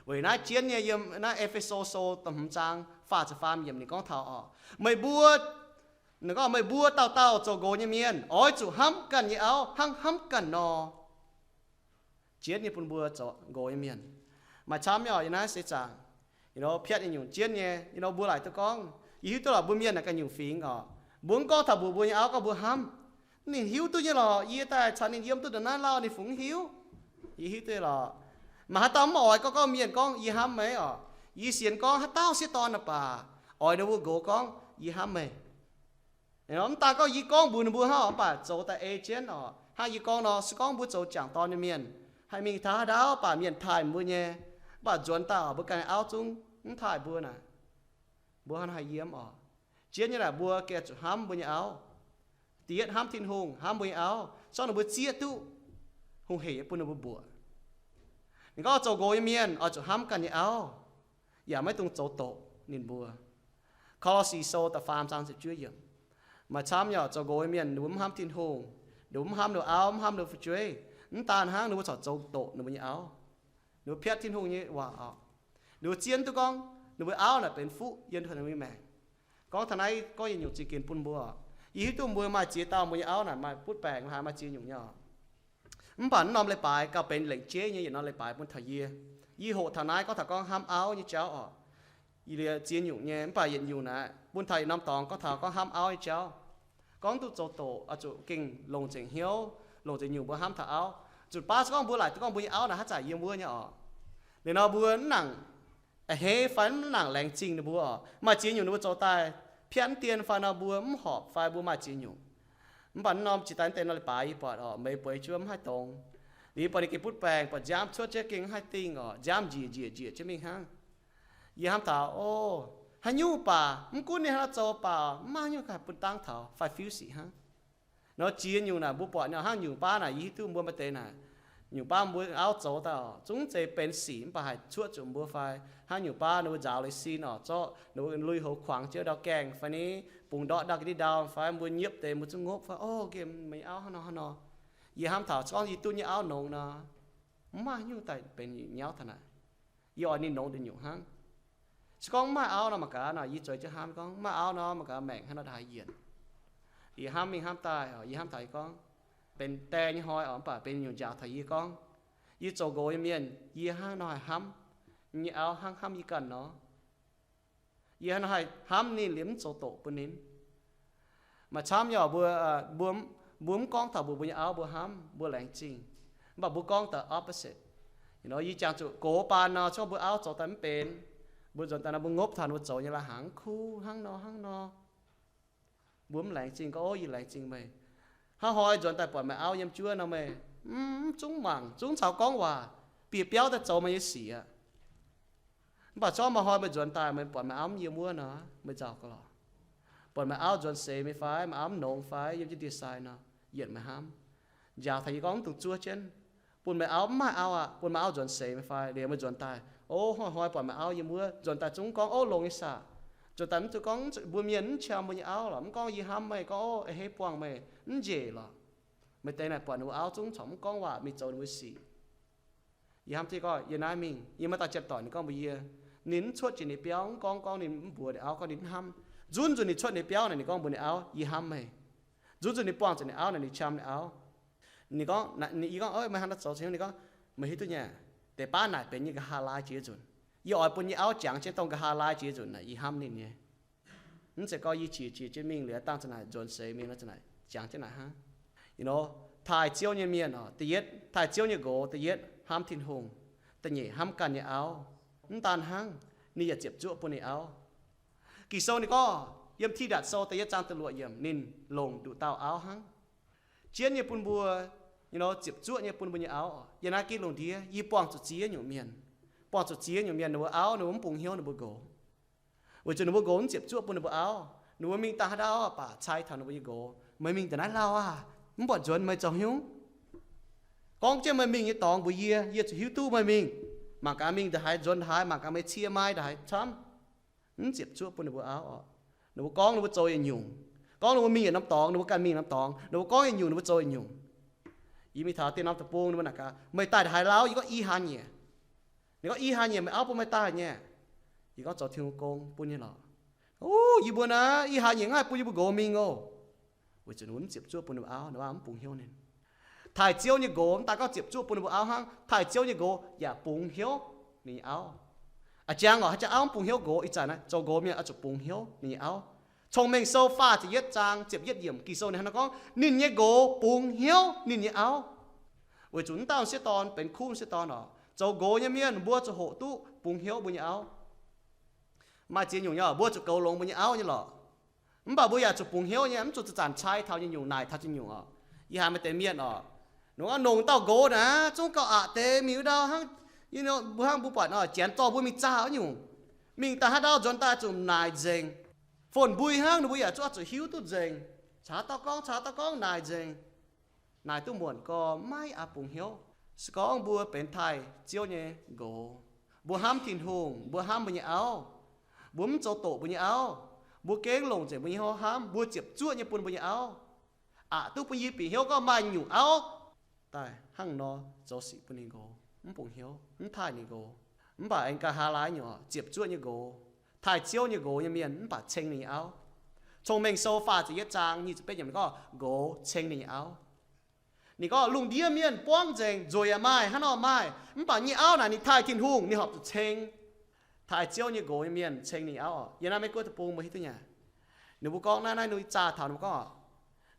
Weic naaiv jienv nyei yiem naaiv E^fe^so Sou da'hmz zaang faah ziepc faam yiemc ninh gorngv taux oc, meih mbuo, ninh gorngv meih mbuo dauh dauh zoux nqox nyei mienh oix zuqc hnamv ganh nyei auv hnangv hnamv ganh nor. Jienv nyei bun mbuo zoux nqox nyei mienh. Maaih camv nyei oc, yiem naaiv seix zaangc, you know, piatv nyei nyungc jienv nyei, you know, mbuo laaic duqv gorngv, yie hiuv duqv lorqc mbuo mienh naaic ganh nyungc fingx oc. Mbuo mv gorngv taux mbuox mbuo nyei auv gorngv mbuo hnamv. Ninh hiuv duqv nyei lorqc, yie daaih caux ninh yiem duqv ndongc naaiv lauh ninh fungx mv hiuv. Yie hiuv duqv lorqc. Maaih haaix dauh mv oix gorngv, gorngv mienh gorngv yie hnamv meih oc. Yie sienx gorngv haaix dauh sieqv dorn naaic baac oix ninh mbuo nqox gorngv yie hnamv meih. Mv daan gorngv yie gorngv mbuox ninh mbuo hnangv oc, mv baac zoux daaih ei jienv oc. Hnangv yie gorngv nor, se gorngv mbuo zoux jangc dorn nyei mienh, haih mingh taux haaix ndau baac mienh taaih mbuo nyei, mv baac nzuonx daaih oc, mbuo ganh auv zungv mv taaih mbuo naaic, mbuo hnangv haih yiem oc. Jienv nyei naaic mbuo gengh zuqc hnamv mbuo nyei auv. Da'yietv hnamv Tin-Hungh, hnamv mbuo nyei auv, se gorngv ninh mbuo zieqv duqv, hungh hec nyei bun ninh mbuo mbuoqc. Ninh gorngv zoux nqox nyei mienh oix zuqc hnamv ganh nyei auv, yaac maiv dungx zoux doqc ninh mbuo. Ko^lo^si Sou da'faam zaang ziepc juov yiemc. Maaih camv nyei oc, zoux nqox nyei mienh ninh mbuo mv hnamv Tin-Hungh, ninh mbuo mv hnamv ninh mbuo auv, mv hnamv ninh mbuo fu'jueiv. Mv daan hnangv, ninh mbuo corc zoux doqc ninh mbuo nyei auv. Ninh mbuo piatv Tin-Hungh nyei waac oc. Ninh mbuo zien duqv gorngv ninh mbuo auv naaic benx fuqv yiem taux ninh mbuo nyei maengc. Gorngv taux naaiv gorngv yietc nyungc zingh ginx bun mbuo oc. Yie hiuv duqv mbuo maaih ziex dauh mbuo nyei auv naaic maaih butv baengc haaix maaih ziex nyungc nyei oc. Mv baac naaiv norm leiz-baaix gauh benx lengc jeiv nyei yietc norm leiz-baaix bun taux yie. Yie hoqc taux naaiv gorngv taux gorngv hnamv auv nyei jauv oc. Yie liemh ziex nyungc nyei, mv baac yietc nyungc naaiv bun taux yietc norm dorngx gorngv taux gorngv hnamv auv nyei jauv. Gorngv duqv zoux doqc oix zuqc gengh longc nzengc hnyouv, longc nzengc nyungc mbuo hnamv taux auv. Zuqc baav se gorngv mbuo laaic duqv gorngv mbuo nyei auv naaic haaix zanc yiem wuov nyei oc. Liuz nor mbuo mv nangc a'hneiv fai mv nangc laengz zingh ninh mbuo oc. Maaih ziex nyungc ninh mbuo zoux daaih piatv dien fai nor mbuo mv horpc fai mbuo maaih ziex nyungc. Mv baac norm jiex daaih deix nor leiz-baaix yie buatc oc, meih bueix jienv mv haih dongz. Liuz yie buatc ninh gengh butv baengc, buatc nziaamv cuotv jienv gengh mv haih dingh oc, nziaamv njiec njiec njiec jienv mingh hnangv. Yie hnamv taux, o, haaix nyungc baac mv gunv ninh hnangv naaiv zoux baac mv maaih haaix nyungc haih bun dangv taux fai fiuv sic hnangv. Nor ziex nyungc naaic mbuo buatc nyei hnangv nyungc baav naaic yie hiuv duqv mbuo maaih deix naaic, nyungc baav mbuo auv zoux daaih oc, zungv zeiz benx sic mv baac haih cuotv zuqc mbuo fai hnangv nyungc baav ninh mbuo nzaaux leiz sin oc, zorqv ninh mbuo lui-houx kuangx jienv ndau gaengh fai ni, bungx ndortv ndau ga'ndiev ndau fai mbuo nyiepv deix mbuo zungv ngopv fai, o, gengh meih nyei auv hnangv nor hnangv nor. Yie hnamv taux se gorngv yie duqv nyei auv nongx nor, mv maaih haaix nyungc daaih benx nyauv taux naaic. Yie oix ninh nongx nduqc nyungc hnangv. Se gorngv mv maaih auv nor mangc gaax nor, yie zueiz jienv hnamv gorngv mv maaih auv nor mangc gaax maengc hnangv nor ndaaih haih yienc. Yie hnamv mingh hnamv daaih oc, yie hnamv taux yie gorngv, benx die nyei hnoi oc, mv baac benx nyungc njaaux taux yie gorngv, yie zoux nqox nyei mienh, yie hnangv nor haih hnamv nyei auv hnangv hnamv yie ganh nor. Yie hnangv nor haih hnamv ninh liemh mv zoux doqc bun ninh. Maaih camv nyei oc, mbuo, mbuo, mbuo mv gorngv taux mbuox mbuo nyei auv mbuo hnamv, mbuo laengz zingh. Mv baac mbuo gorngv the opposite. Yie jangx zuqc gox baan nor, se gorngv mbuo auv zoux daaih mv benx, mbuo nzuonx daaih nor mbuo ngopv taux ninh mbuo zoux nyei lai-hnaangx, kuv hnangv nor hnangv nor. Mbuo mv laengz zingh gorngv, o, yie laengz zingh meih. Hnangv hnoi nzuonx daaih buatc meih auv yiem juov nor meih mv zungv mangc, zungv caux gorngv waac, bieqc biauv daaih zoux meih nyei sic aqv. Mv baac zorqv maaih hnoi meih nzuonx daaih meih buatc meih auv mv yiem wuov nor, meih nzauh ga'lorqc. Buatc meih auv nzuonx seix meih fai, meih auv mv nongx fai, yiem jienv ndie-sai nor, yienc meih hnamv. Njaaux taux yie gorngv mv dungx zuov jienv, bun meih auv mv maaih auv aqv, bun meih auv nzuonx seix meih fai, liuz meih nzuonx daaih, o, hnoi-hnoi buatc meih auv yiem wuov, nzuonx daaih zungv gorngv, o, longx nyei saah. Nzuonx daaih mv zuqc gorngv mbuo mienh mv qiemx mbuo nyei auv lorqc, mv gorngv yie hnamv meih, gorngv, o, a'hneiv buangh meih, mv njiec lorqc. Maaih deix naaic buatc ninh mbuo auv zungv corc mv gorngv waac, mingh zoux ninh mbuo sic. Yie hnamv jienv gorngv, yie naaiv mingh, yie maiv dauh janx-doic ninh gorngv mbuox yie, ninh mv cuotv jiex ninh biauv, mv gorngv, gorngv ninh mv mbuox ninh auv gorngv ninh mv hnamv. Nzunc nzunc ninh cuotv ninh biauv naaic, ninh gorngv mbuox ninh auv, yie hnamv meih. Nzunc nzunc ninh buangh zuqc ninh auv naaic, ninh qiemx ninh auv. Ninh gorngv, yie gorngv, meih hnangv naaiv zoux, ninh gorngv, meih hiuv duqv nyei, deix baav naaic benx yie nqa'haav laai jiex nzunc. Yie oix bun yie auv jangx jienv dongh nqa'haav laai jiex nzunc naaic yie hnamv ninh nyei. Mv zeiz gorngv yie qiex jiez jienv mingh liuz dangh za'naaic nzuonx seix mingh nor za'naaic jangx jienv naaic hnangv. You know, taaih Ziouv nyei mienh oc, da'yietv taaih Ziouv nyei nqox, da'yietv hnamv Tin-Hungh, da'nyeic hnamv ganh nyei auv. Mv daan hnangv, ninh yaac ziepc zuoqv bun ninh auv. Ging-Sou ninh gorngv, yiem Tidatc Sou da'yietv zaang da'luoqc yiemc, ninh longc nduqc dauh auv hnangv. Jienv nyei bun mbuo, you know, ziepc zuoqv nyei bun mbuo nyei auv. Yiem naaiv ginv lungh ndiev yie buangh zuqc ziex nyungc mienh. Buangh zuqc ziex nyungc mienh, ninh mbuo auv ninh mbuo mv bungx hnyouv ninh mbuo nqox. Weic zuqc ninh mbuo nqox mv ziepc zuoqv bun ninh mbuo auv. Ninh mbuo mingh dangh haaix ndau baac cai taux ninh mbuo nyei nqox, meih mingh da'naaiv lauh aah, mv buatc nzuonx meih zoux haaix nyungc? Gorngv jienv meih mingh nyei dorngx mbuox yie, yie zuqc hiuv duqv meih mingh. Mangc gaax mingh ndongc haaix nzuonx ndongc haaix, mangc gaax meih cie mai ndongc haaix camv. Mv ziepc zuoqv bun ninh mbuo auv oc. Ninh mbuo gorngv ninh mbuo zoux yietc nyungc. Gorngv ninh mbuo mingh yietc norm dorngx, ninh mbuo ganh mingh norm dorngx. Ninh mbuo gorngv yietc nyungc, ninh mbuo zoux yietc nyungc. Yie mingh taux dieh norm deic-bung, ninh mbuo naaic gaax, meih daaih ndongc haaix lauh? Yie gorngv, i haan nyeic. Ninh gorngv, i haan nyeic meih auv bun meih daaih nyei? Yie gorngv, zoux Tin-Hungh gong bun nyei lorqc. O, yie mbuo naaiv i haan nyeic mv haih bun yie mbuo nqox mingh oc. Weic zuqc ninh mbuo mv ziepc zuoqv bun ninh mbuo auv, ninh mbuo auv mv bungx hnyouv ninh. Taaih Ziouv nyei nqox mv daan gorngv ziepc zuoqv bun ninh mbuo auv hnangv, taaih Ziouv nyei nqox yaac bungx hnyouv ninh nyei auv. A'jangv oc, haaix jangx auv mv bungx hnyouv nqox? Ih zanc naaiv zoux nqox mienh oix zuqc bungx hnyouv ninh nyei auv. Cong-Mengh Sou faah ziepc yietv zaang ziepc yietv yiemc, Ging-Sou ninh hnangv naaiv gorngv, ninh nyei nqox bungx hnyouv ninh nyei auv. Weic zuqc mv dauh m'sieqv dorn benx kuv m'sieqv dorn oc, zoux nqox nyei mienh mbuo zuqc hoqc duqv bungx hnyouv mbuo nyei auv. Maaih ziex nyungc nyei, mbuo zuqc goux longx mbuo nyei auv nyei lorqc. Mv baac mbuo yaac zuqc bungx hnyouv nyei, mv zuqc zanc-zanc cai taux nyei nyungc, naaic taux nyei nyungc oc. Yie haiz maaih deix mienh oc, ninh gorngv longc dauh nqox naaic zungv gauh aqc deix, mingh wuov ndau hnangv, mbuo hnangv mbuo buatc nor, janx dorh mbuo mingh zaah wuov nyungc. Mingh daaih haaix ndau nzuonx daaih zuqc naaic nzengc. Fon-mbui hnangv ninh mbuo yaac zuqc oix zuqc hiuv duqv nzengc. Caux dauh gorngv, caux dauh gorngv naaic nzengc. Naaic duqv muonc gorx maiv aqc bungx hnyouv. Se gorngv mbuo benx taaih Ziouv nyei nqox, mbuo hnamv Tin-Hungh, mbuo hnamv mbuo nyei auv, mbuo mv zoux doqc mbuo nyei auv, mbuo gengh longc nzengc mbuo nyei hnyouv hnamv, mbuo ziepc zuoqv nyei bun mbuo nyei auv. Aqc duqv bun yie bieqc hnyouv gorngv maaih nyungc auv daaih hnangv nor zoux sic bun ninh nqox, mv bungx hnyouv, mv taaih ninh nqox. Mv baac aengx nqa'haav laai nyungc ziepc zuoqv nyei nqox, taaih Ziouv nyei nqox nyei mienh mv baac ceng ninh nyei auv. Cong-Mengh Sou faah ziepc yietv zaang nyic ziepc betv yiemc ninh gorngv nqox ceng ninh nyei auv. Ninh gorngv lungh ndiev mienh buangv nzengc, nzueic yaac maaih, hnangv nor maaih, mv baac nyei auv naaic ninh taaih Tin-Hungh, ninh horpc zuqc ceng. Taaih Ziouv nyei nqox nyei mienh ceng ninh auv oc. Yiem naaiv Meiv Guoqv deic-bung mbuo hiuv duqv nyei. Ninh mbuo gorngv naaiv, naaiv ninh zaah taux ninh mbuo gorngv oc,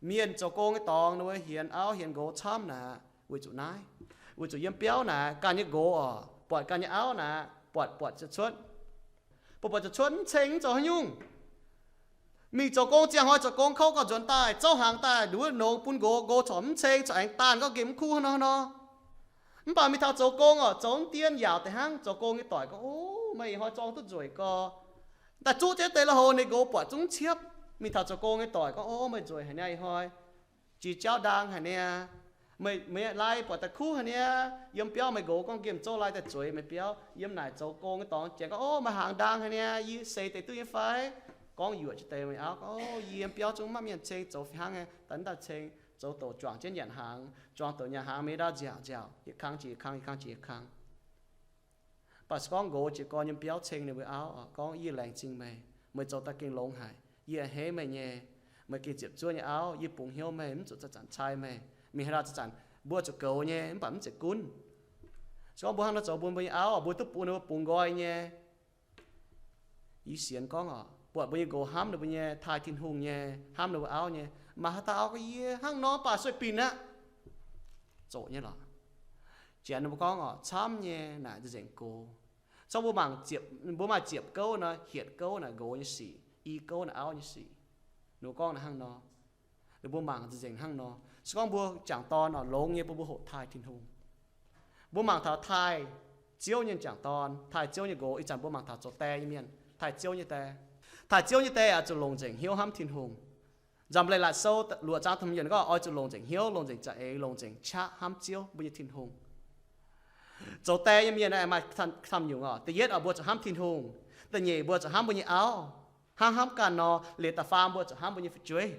mienh zoux gong nyei dorngx ninh mbuo hienx auv hienx nqox camv naaic weic zuqc naaiv, weic zuqc yiem biauv naaic ganh nyei nqox oc, buatc ganh nyei auv naaic, buatc, buatc ziepc cuotv. Buatc, buatc ziepc cuotv mv ceng, mv zoux haaix nyungc. Mingh zoux gong, ziangh hnoi zoux gong kouv gauh nzuonx daaih, zouv hnaangx daaih nduov nongx bun nqox, nqox corc mv ceng, corc aengx daanh gorngv nqemh mv kuv hnangv nor hnor. Mv baac mingh taux zoux gong oc, zoux mv dien yaauc deix hnangv, zoux gong nyei doic gorngv, Ov, meih ih hnoi zorng duqv nzueic gorx. Daaih zuqv jienv deix lui-houx, ninh nqox buatc zungv ciepv. Mingh taux zoux gong nyei doic gorngv, Ov, meih nzueic haic niaa, ih hnoi jiex jauv ndaang haic niaa. Meih, meih lai buatc daaih kuv haic niaa. Yiem biauv meih nqox gorngv nqemh zouv lai daaih zueiz meih biauv. Yiem naaic zoux gong nyei dorngx janx gorngv, Ov, meih hnaangx ndaang haic niaa, yie seix deix duqv nyei fai? Gorngv yuoqc jienv deix meih auv gorngv, Ov, yie yiem biauv zungv maiv mienh ceng, zoux fih hnangv nyei, daaih mv daaih ceng, zoux douc juangc jienv nyanc hnaangx, juangc douc nyanc hnaangx, mingh ndau nziaauc nziaauc, yietc kang jiex yietc kang, yietc kang jiex yietc kang. Mv baac se gorngv nqox jiez gorn yiem biauv ceng ninh mbuo auv gorngv, Yie laengz zingh meih, meih zoux daaih gengh longx haic. Yie a'hneiv meih nyei. Meih gengh ziepc zuoqv nyei auv, yie bungx hnyouv meih, mv zuqc zanc-zanc cai meih. Mingh haaix dauh zanc-zanc mbuo zuqc goux nyei, mv baac mv zeiz gunv. Se gorngv mbuo hnangv nor zoux bun mbuo nyei auv, mbuo duqv bun ninh mbuo bungx nqoi nyei. Yie sienx gorngv oc, buatc mbuo nyei nqox hnamv ninh mbuo nyei taaih Tin-Hungh nyei, hnamv ninh mbuo auv nyei, maaih haaix dauh gorngv, Yie hnangv nor baac sueih binc aqv. Zoqc nyei lorqc. Janx ninh mbuo gorngv oc, camv nyei naaic nzengc gox. Corc mbuo mangc ziepc, mbuo maaih ziepc gouv nor, hietc gouv naaic nqox nyei sic, i gouv naaic auv nyei sic. Ninh mbuo gorngv naaic hnangv nor. Ninh mbuo mangc nzengc hnangv nor. Se gorngv mbuo jangc dorn oc, longx nyei bun mbuo hoqc taaih Tin-Hungh. Mbuo mangc taux taaih Ziouv nyei jangc dorn, taaih Ziouv nyei nqox, ih zanc mbuo mangc taux zoux die nyei mienh, taaih Ziouv nyei die. Taaih Ziouv nyei die oix zuqc longc nzengc hnyouv hnamv Tin-Hungh. Nzamc Leiz-Latc Sou luoqc zaang taux yiemc gorngv, Oix zuqc longc nzengc hnyouv, longc nzengc za'eix, longc nzengc qaqv hnamv Ziouv, mbuo nyei Tin-Hungh. Zoux die nyei mienh aeqv, maaih camv nyungc oc. Da'yietv oc, mbuo zuqc hnamv Tin-Hungh. Da'nyeic, mbuo zuqc hnamv mbuo nyei auv, hnangv hnamv ganh nor. Liuz da'faam, mbuo zuqc hnamv mbuo nyei fu'jueiv.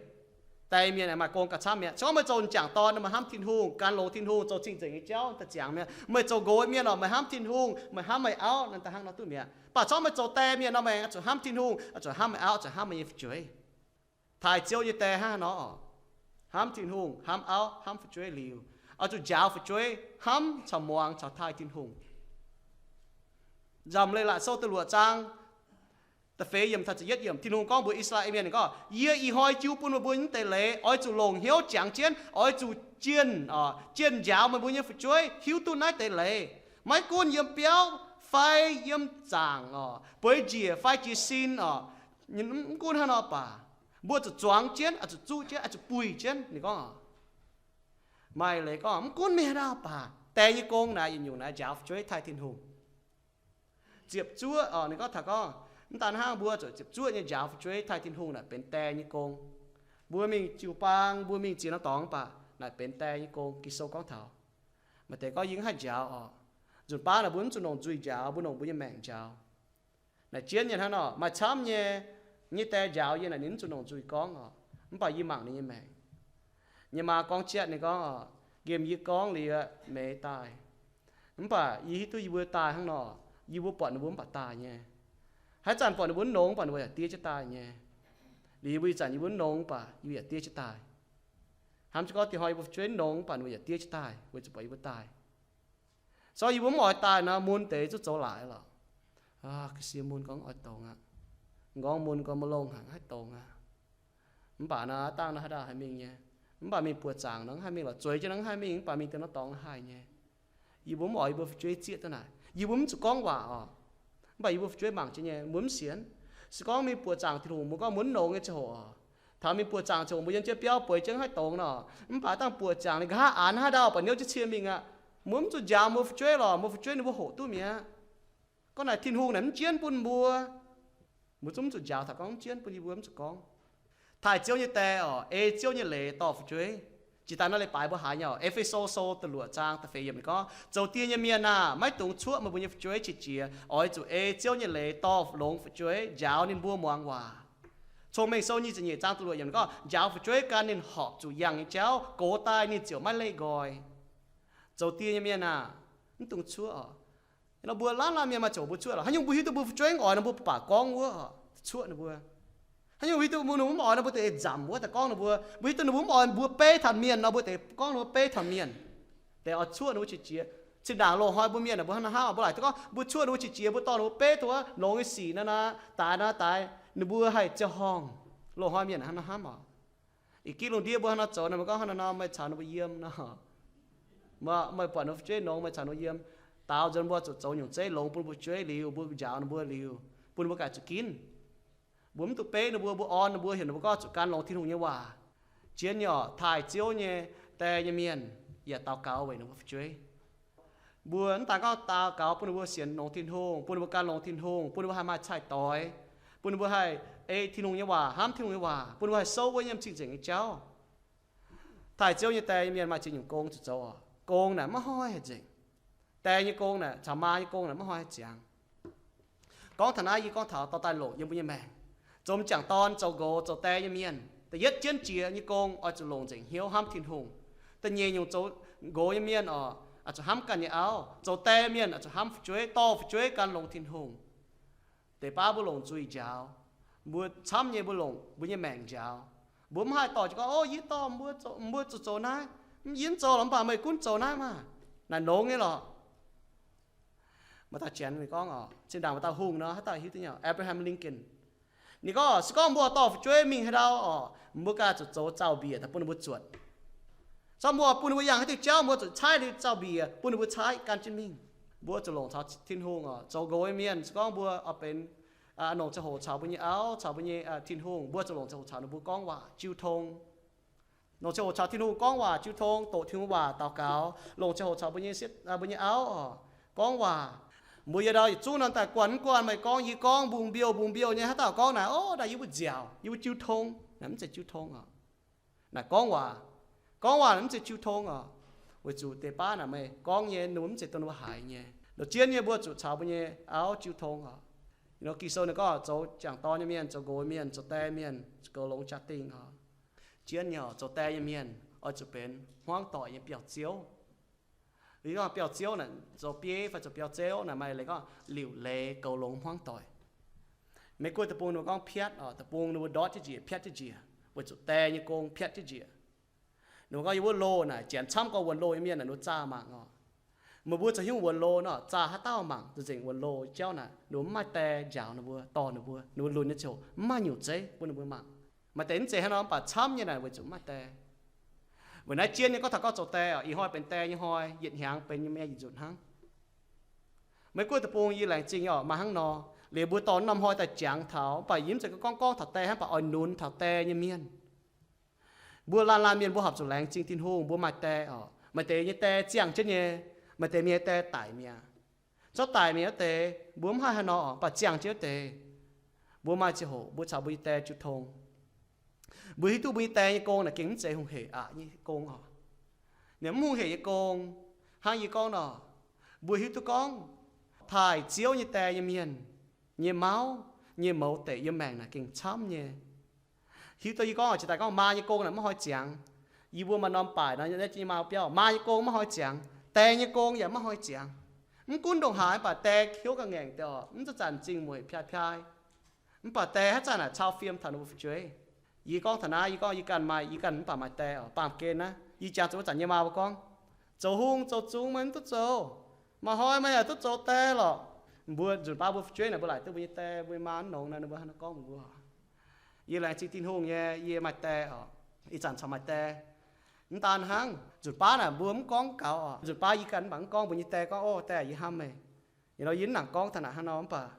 Die mienh aeqv, maaih gong gauh camv mi'aqv. Se gorngv meih zoux jangc dorn nor, meih hnamv Tin-Hungh, gan longx Tin-Hungh, zoux cing-nzengc nyei jauv daaih ziangx mi'aqv. Meih zoux nqox mienh oc, meih hnamv Tin-Hungh, meih hnamv meih auv, naaiv daaih hnangv nor duqv mi'aqv. Mv baac se gorngv meih zoux die mienh nor, meih zuqc hnamv Tin-Hungh, zuqc hnamv meih auv, zuqc hnamv meih nyei fu'jueiv. Taaih Ziouv nyei die hnangv haaix nor oc? Hnamv Tin-Hungh, hnamv auv, hnamv fu'jueiv liuz, oix zuqc njaaux fu'jueiv hnamv caux muangx caux taaih Tin-Hungh. Nzamc Leiz-Latc Sou da'luoqc zaang da'feix yiemc taux da'yietv yiemc, Tin-Hungh gorngv mbuox I^saa^laa^en Mienh gorngv, Yie ih hnoi jiu bun meih mbuo nyei deix leiz, oix zuqc longc hnyouv jangx jienv, oix zuqc jienh, jienh njaaux meih mbuo nyei fu'jueiv hiuv duqv naaiv deix leiz. Maiv gunv yiem biauv fai yiem zaangc oc, bueix njiec fai jiez sin oc, mv gunv hnangv nor baac, mbuo zuqc zuangx jienv, oix zuqc zuqv jienv, oix zuqc buih jienv. Ninh gorngv, maaih leiz gorngv mv gunv mienh haaix dauh baac, die nyei gong naaic yietc nyungc naaiv njaaux fu'jueiv taaih Tin-Hungh. Ziepc zuoqv oc, ninh gorngv taux gorngv, mv daan hnangv, mbuo zuqc ziepc zuoqv nyei njaaux fu'jueiv taaih Tin-Hungh naaic benx die nyei gong. Mbuo mingh jiu-baang, mbuo mingh ziex norm dorngx baac naaic benx die nyei gong. Ging-Sou gorngv taux, maaih deix gorngv yie mv haih njaaux oc. Nzunc baav naaic mbuo mv zuqc longc nzuih njaaux, mbuo longc mbuo nyei maengc njaaux. Naaic jienv nyei hnangv nor, maaih camv nyei, nyei die njaaux yie naaic ninh mv zuqc longc nzuih gorngv oc, mv baac yie mangc ninh nyei maengc. Nyei maa gorngv jatv ninh gorngv oc, nqemh yie gorngv liuz meix daaih. Mv baac yie hiuv duqv yie mbuo daaih hnangv nor, yie mbuo buatc ninh mbuo mv baac daaih nyei. Haaix zanc buatc ninh mbuo mv longx, mv baac ninh mbuo yaac diev jienv daaih nyei. Liuz yie mbuo ih zanc yie mbuo mv longx, mv baac yie mbuo yaac diev jienv daaih. Hnamv jienv gorngv dinh hnoi yie mbuo fu'jueiv mv longx, mv baac ninh mbuo yaac diev jienv daaih weic zuqc buatc yie mbuo daaih. Se gorngv yie mbuo mv oix daaih nor, mun deix zungv zoux laaix lorqc. Ga'sie mun gorngv oix dongz aqv. M'nqorngv mun gorngv maiv longx haic, haih dongz aqv. Mv baac naaiv dangh naaiv haaix dauh haih mingh nyei. Mv baac mingh buoqc zaangc nor haih mingh lorqc, zueiz jienv nor haih mingh, mv baac mingh deix norm dorngx haih nyei. Yie mbuo mv oix yie mbuo fu'jueiv zieqv duqv naaic. Yie mbuo mv zuqc gorngv waac oc. Mv baac yie mbuo fu'jueiv mangc jienv nyei, mbuo mv sienx. Se gorngv mingh buoqc zaangc Tin-Hungh, mbuo gorngv mbuo mv longx nyei ziangh hoc oc. Taux mingh buoqc zaangc ziangh hoc mbuo yiem jienv biauv bueix jienv haih dongz nor, mv baac dangh buoqc zaangc ninh nqa'haav aanx haaix dauh baac niouv jienv cie mingh aqv. Mbuo mv zuqc njaaux mbuo fu'jueiv lorqc, mbuo fu'jueiv ninh mbuo hoqc duqv mi'aqv. Gorngv naaic Tin-Hungh naaic mv jienv bun mbuo. Mbuo zungv mv zuqc njaaux taux gorngv mv jienv bun yie mbuo, mv zuqc gorngv. Taaih Ziouv nyei die oc, ei Ziouv nyei leiz dorh fu'jueiv. Jiex daaih naaiv leiz-baaix mbuo haiz nyei oc, E^fe^so Sou da'luoqc zaang da'feix yiemc ninh gorngv, zoux die nyei mienh aah! Maiv dungx cuoqv meih mbuo nyei fu'jueiv qiex jiez. Oix zuqc ei Ziouv nyei leiz dorh longx fu'jueiv, njaaux ninh mbuo muangx waac. Cong-Mengh Sou nyic ziepc nyeic zaang da'luoqc yiemc ninh gorngv, njaaux fu'jueiv gan ninh horpc zuqc yangh nyei jauv, gox daaih ninh ziouc maiv leih nqoi. Zoux die nyei mienh aah! Mv dungx cuoqv oc. Nor mbuo laanh laanh mienh maaih ziouc mbuo cuoqv lorqc. Haaix nyungc mbuo hiuv duqv mbuo fu'jueiv mv oix nor, mbuo baac gorngv wuov oc, cuoqv ninh mbuo. Haaix nyungc mbuo hiuv duqv mbuo ninh mbuo mv oix nor, mbuo deix nzamc wuov daaih gorngv ninh mbuo. Mbuo hiuv duqv ninh mbuo mv oix mbuo beiv taux mienh nor, mbuo deix gorngv ninh mbuo beiv taux mienh. Deix oix cuoqv ninh mbuo qiex jiez. Zinh ndaangc loz-hnoi mbuo mienh naaic mbuo hnangv naaiv hnamv, mbuo laaic duqv gorngv mbuo cuoqv ninh mbuo qiex jiez, mbuo dorh ninh mbuo beiv taux wuov longx nyei sic naaiv naaiv, daaix naaiv daaix, ninh mbuo haih ziangh horngh. Loz-hnoi mienh hnangv naaiv hnamv oc. Ih gitv lungh ndiev mbuo hnangv nor zoux nor, mbuo gorngv hnangv naaiv nor, meih caux ninh mbuo yiem nor, meih buatc ninh mbuo fu'jueiv nongx, meih caux ninh mbuo yiem. Daaux nzunc mbuo zuqc zoux nyungc zeiv longx bun mbuo fu'jueiv liuz, mbuo njaaux ninh mbuo liuz, bun ninh mbuo ganh zuqc ginv. Mbuo mv duqv beiv ninh mbuo, mbuo orn ninh mbuo, heuc ninh mbuo gorngv zuqc gan longx Tin-Hungh nyei waac. Zien nyei orqc, taaih Ziouv nyei die nyei mienh yaac daux gaux weic ninh mbuo fu'jueiv. Mbuo mv daan gorngv daux gaux bun ninh mbuo sienx longx Tin-Hungh, bun ninh mbuo gan longx Tin-Hungh, bun ninh mbuo haih maaih cai-doix, bun ninh mbuo haih ei Tin-Hungh nyei waac, hnamv Tin-Hungh nyei waac, bun ninh mbuo haih souv wuov nyei m'zing nzengc nyei jauv. Taaih Ziouv nyei die nyei mienh maaih ziex nyungc gong zuqc zoux oc. Gong naaic maiv haih nzengc. Die nyei gong naaic caux maa nyei gong naaic maiv haih ziangx. Gorngv taux naaiv, yie gorngv taux dorh daaih longc yiem mbuo nyei maengc. Zoux m'jangc dorn, zoux nqox, zoux die nyei mienh, da'yietv jienv jiex nyei gong oix zuqc longc nzengc hnyouv hnamv Tin-Hungh. Da'nyeic nyungc zoux nqox nyei mienh oc, oix zuqc hnamv ganh nyei auv. Zoux die mienh oix zuqc hnamv fu'jueiv, dorh fu'jueiv gan longx Tin-Hungh. Deix baav mbuo longc nzuih njaaux. Mbuo camv nyei mbuo longc mbuo nyei maengc njaaux. Mbuo mv haih dorh jienv gorngv, o, yie dorh mbuo zoux, mbuo zuqc zoux naaiv. Yie mv zoux lorqc, mv baac meih gunv zoux naaiv maah! Naaic nongx nyei lorqc. Maaih dauh janx ninh gorngv oc, zinh ndaangc maaih dauh hungh nor, haaix dauh hiuv duqv nyei, Abraham Lincoln. Ninh gorngv, se gorngv mbuo dorh fu'jueiv mingh haaix ndau oc, mbuo ganh zuqc zoux zaux-mbiec daaih bun ninh mbuo zuotc. Se gorngv mbuo bun ninh mbuo yangh haaix diuh jauv, mbuo zuqc caaiv liuz zaux-mbiec bun ninh mbuo caaiv gan jienv mingh. Mbuo zuqc longc caux Tin-Hungh oc. Zoux nqox nyei mienh, se gorngv mbuo oix benx, aa, longc ziangh hoc caux mbuo nyei auv, caux mbuo nyei, aa, Tin-Hungh, mbuo zuqc longc ziangh hoc caux ninh mbuo gorngv waac, jiu tong. Longc ziangh hoc caux Tin-Hungh gorngv waac, jiu tong, doqc Tin-Hungh waac, daux gaux. Longc ziangh hoc caux mbuo nyei sieqv, aa, mbuo nyei auv oc, gorngv waac. Mbuo yietc dauh yietc zungv nor daaih guanh mv guanh, meih gorngv, yie gorngv, mbungh mbiouh mbungh mbiouh nyei, haaix dauh gorngv naaic, o, naaic yie mbuo nziaauc, yie mbuo jiu tong. Naaic mv zeiz jiu tong oc. Naaic gorngv waac. Gorngv waac naaic mv zeiz jiu tong oc. Weic zuqc deix baav naaic meih gorngv nyei, ninh mbuo mv zeiz dongh ninh mbuo haiz nyei. Nor zien nyei mbuo zuqc caux mbuo nyei auv jiu tong oc. Nor Ging-Sou ninh gorngv zoux jangc dorn nyei mienh, zoux nqox nyei mienh, zoux die mienh, zoux goux longx jaa-dingh oc. Zien nyei oc, zoux die nyei mienh oix zuqc benx hmuangv doic nyei biauv-ziouv. Yie gorngv biauv-ziouv naaic zoux bieiv fai zoux biauv-ziouv naaic maaih leiz gorngv liuc leiz goux longx hmuangv doic. Meiv Guoqv deic-bung ninh mbuo gorngv piatv oc, deic-bung ninh mbuo ndortv jienv njiec, piatv jienv njiec, weic zuqc die nyei gong piatv jienv njiec. Ninh mbuo gorngv yiem wuov loh naaic, janx camv gorngv wuonx loh nyei mienh naaic ninh mbuo zaah mangc oc. Meih mbuo zoux haaix nyungc wuonx loh nor, zaah haaix dauh mangc, nzengc wuonx loh jauv naaic, ninh mbuo mv maaih die njaaux ninh mbuo, dorh ninh mbuo, ninh mbuo lunx nyei ziouc mv maaih nyungc zeiv bun ninh mbuo mangc. Maaih deix mv zeiz hnangv nor, mv baac camv nyei naaic weic zuqc mv maaih die. Weic naaiv zien nyei gorngv taux gorngv zoux die oc, ih hnoi benx die nyei hnoi, yietc hnyangx benx nyei mienh yietc nzunc hnangv. Meiv Guoqv deic-bung yie laengz zingh nyei oc, maaih hnangv nor. Liuz mbuo dorh norm hnoi daaih jangx taux, mv baac yie mv zeiz gorngv gorngv taux die hnangv, mv baac oix nunz taux die nyei mienh. Mbuo laanh laanh mienh mbuo horpc zuqc laengz zingh Tin-Hungh mbuo maaih die oc. Maaih deix nyei die ziangh jienv nyei, maaih deix mienh nyei die daic mi'aqv. Zorqv daic mi'aqv wuov deix mbuo mv haih haaix nor oc, mv baac ziangh jienv wuov deix mbuo maaih ziangh hoc mbuo caux mbuo nyei die jiu tong. Mbuo hiuv duqv mbuo nyei die nyei gong naaic gengh mv zeiz hungh hec aqc nyei gong oc. Ninh mv hungh hec nyei gong. Hnangv yie gorngv nor, mbuo hiuv duqv gorngv taaih Ziouv nyei die nyei mienh nyei mauv, nyei mouz deic yiem maengc naaic gengh camv nyei. Hiuv duqv yie gorngv oc, jiex daaih gorngv maa nyei gong naaic maiv hnoi ziangx. Yie mbuo maaih norm baaic nor, naaiv jienv nyei maa biauv, maa nyei gong maiv hnoi ziangx, die nyei gong yaac maiv hnoi ziangx. Mv gunv ndongc haaix mv baac die hnyouv ga'ngaengc deix oc, mv zanc-zanc m'zing mueic piai-piai. Mv baac die haaix zanc naaic cau fiem taux ninh mbuo fu'jueiv. Yie gorngv taux naaiv, yie gorngv yie ganh maaih, yie ganh mv baac maaih die oc, baamh gen naaiv. Yie jangx zuqc wuov zanc nyei maa mbuo gorngv, zoux hungh zoux zungx meih mv duqv zoux. Maaih hnoi meih yaac duqv zoux die lorqc. Mbuo nzunc baav mbuo fu'jueiv naaic mbuo laaic duqv mbuo nyei die, mbuo nyei maa mv nongx naaic, ninh mbuo hnangv naaiv gorngv mbuo. Yie laengz zingh Tin-Hungh nyei, yie maaih die oc. Ih zanc corc maaih die. Mv daan hnangv, nzunc baav naaic mbuo mv gorngv gaux oc. Nzunc baav yie ganh mv baac mv gorngv mbuo nyei die gorngv, o, die, yie hnamv meih. Yie nor, yie mv nangc gorngv taux naaic hnangv nor, mv baac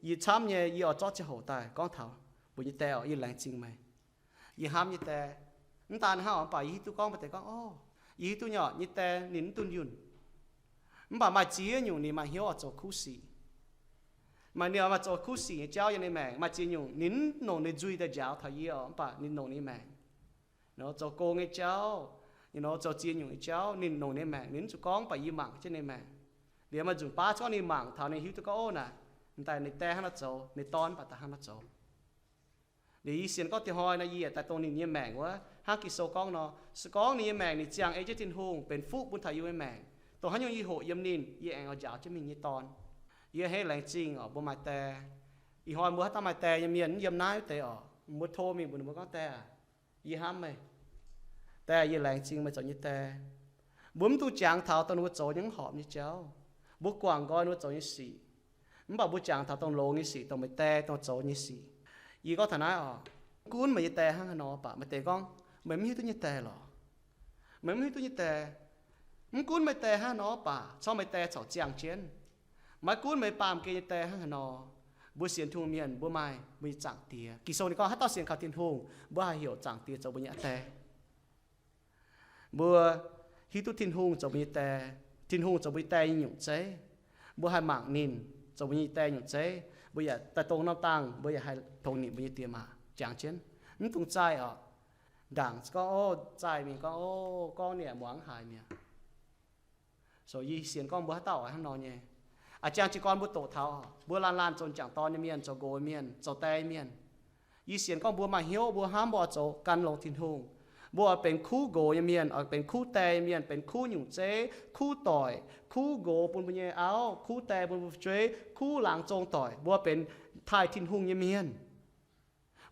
yie camv nyei, yie oix zorqv ziangh hoc daaih gorngv taux mbuo nyei die oc, yie laengz zingh meih. Yie hnamv nyei die. Mv daan hnangv oc, mv baac yie hiuv duqv gorngv maaih deix gorngv, o, yie hiuv duqv nyei oc, nyei die ninh mv dunh yunh. Mv baac maaih ziex nyungc ninh maaih hnyouv oix zoux kuv sic. Maaih ninh oix maaih zoux kuv sic nyei jauv yiem ninh maengc. Maaih ziex nyungc ninh mv nongc ninh nzuih daaih njaaux taux yie oc, mv baac ninh nongc ninh maengc. Nor zoux gong nyei jauv, ninh nor zoux ziex nyungc nyei jauv, ninh nongc ninh maengc, ninh mv zuqc gorngv, mv baac yie mangc jienv ninh maengc. Liuz maaih nzunc baav gorngv ninh mangc taux, ninh hiuv duqv gorngv, o, naaic, m'daaih ninh die hnangv nor zoux, ninh dorn mv baac daaih hnangv nor zoux. Liuz yie sienx gorngv dieh hnoi nor yie yaac daaih dongh ninh nyei maengc wuov. Hnangv Ging-Sou gorngv nor, se gorngv ninh nyei maengc ninh ziangh ei jienv Tin-Hungh benx fuqv bun taux yie nyei maengc, dongh haaix nyungc yie hoqc yiem ninh, yie aengx oix njaaux jienv mingh nyei dorn. Yie hei laengz zingh oc, mbuo maaih die. Ih hnoi mbuo haaix dauh maaih die nyei mienh mv yiem naaiv wuov deix oc, mbuo tov mingh mbuox ninh mbuo gorngv, die aac, yie hnamv meih. Die, yie laengz zingh meih zoux nyei die. Mbuo mv dungx jangx taux dongh ninh mbuo zoux nyei mv horpc nyei jauv. Mbuo guangc nqoi ninh mbuo zoux nyei sic. Mv baac mbuo jangx taux dongh longx nyei sic, dongh meih die dongh zoux nyei sic. Yie gorngv taux naaiv oc, gunv meih nyei die hnangv haaix nor baac maaih deix gorngv, meih mv hiuv duqv nyei die lorqc. Meih mv hiuv duqv nyei die. Mv gunv meih die hnangv nor baac, corc meih die corc ziangh jienv. Maiv gunv meih baamh gen nyei die hnangv haaix nor, mbuo sienx Tin-Hungh mienh mbuo maaih mbuo nyei Zaangc Diex. Ging-Sou ninh gorngv haaix dauh sienx kaux Tin-Hungh, mbuo haih heuc Zaangc Diex zoux mbuo nyei die. Mbuo hiuv duqv Tin-Hungh zoux mbuo nyei die, Tin-Hungh zoux mbuo nyei die nyei nyungc zeiv. Mbuo haih mangc ninh zoux mbuo nyei die nyungc zeiv, mbuo yaac daaih dongh norm dangh mbuo yaac haih tongx nimc mbuo nyei diex maac jangx jienv. Mv dungx zaih oc. Ndaangc gorngv, o, zaih mingh gorngv, o, gorngv ninh muangx haic mi'aqv. So yie sienx gorngv mbuo haaix dauh oix hnangv nor nyei. A'jang jiez gorn mbuo doqc taux mbuo laanh laanh zoux m'jangc dorn nyei mienh, zoux nqox mienh, zoux die mienh, yie sienx gorngv mbuo maaih hnyouv, mbuo hnamv mbuo oix zoux gan longx Tin-Hungh. Mbuo oix benx kuv nqox nyei mienh, oix benx kuv die nyei mienh, benx kuv nyungc zeiv, kuv doic, kuv nqox bun mbuo nyei auv, kuv die bun mbuo fu'jueiv, kuv laangz zong doic. Mbuo benx taaih Tin-Hungh nyei mienh.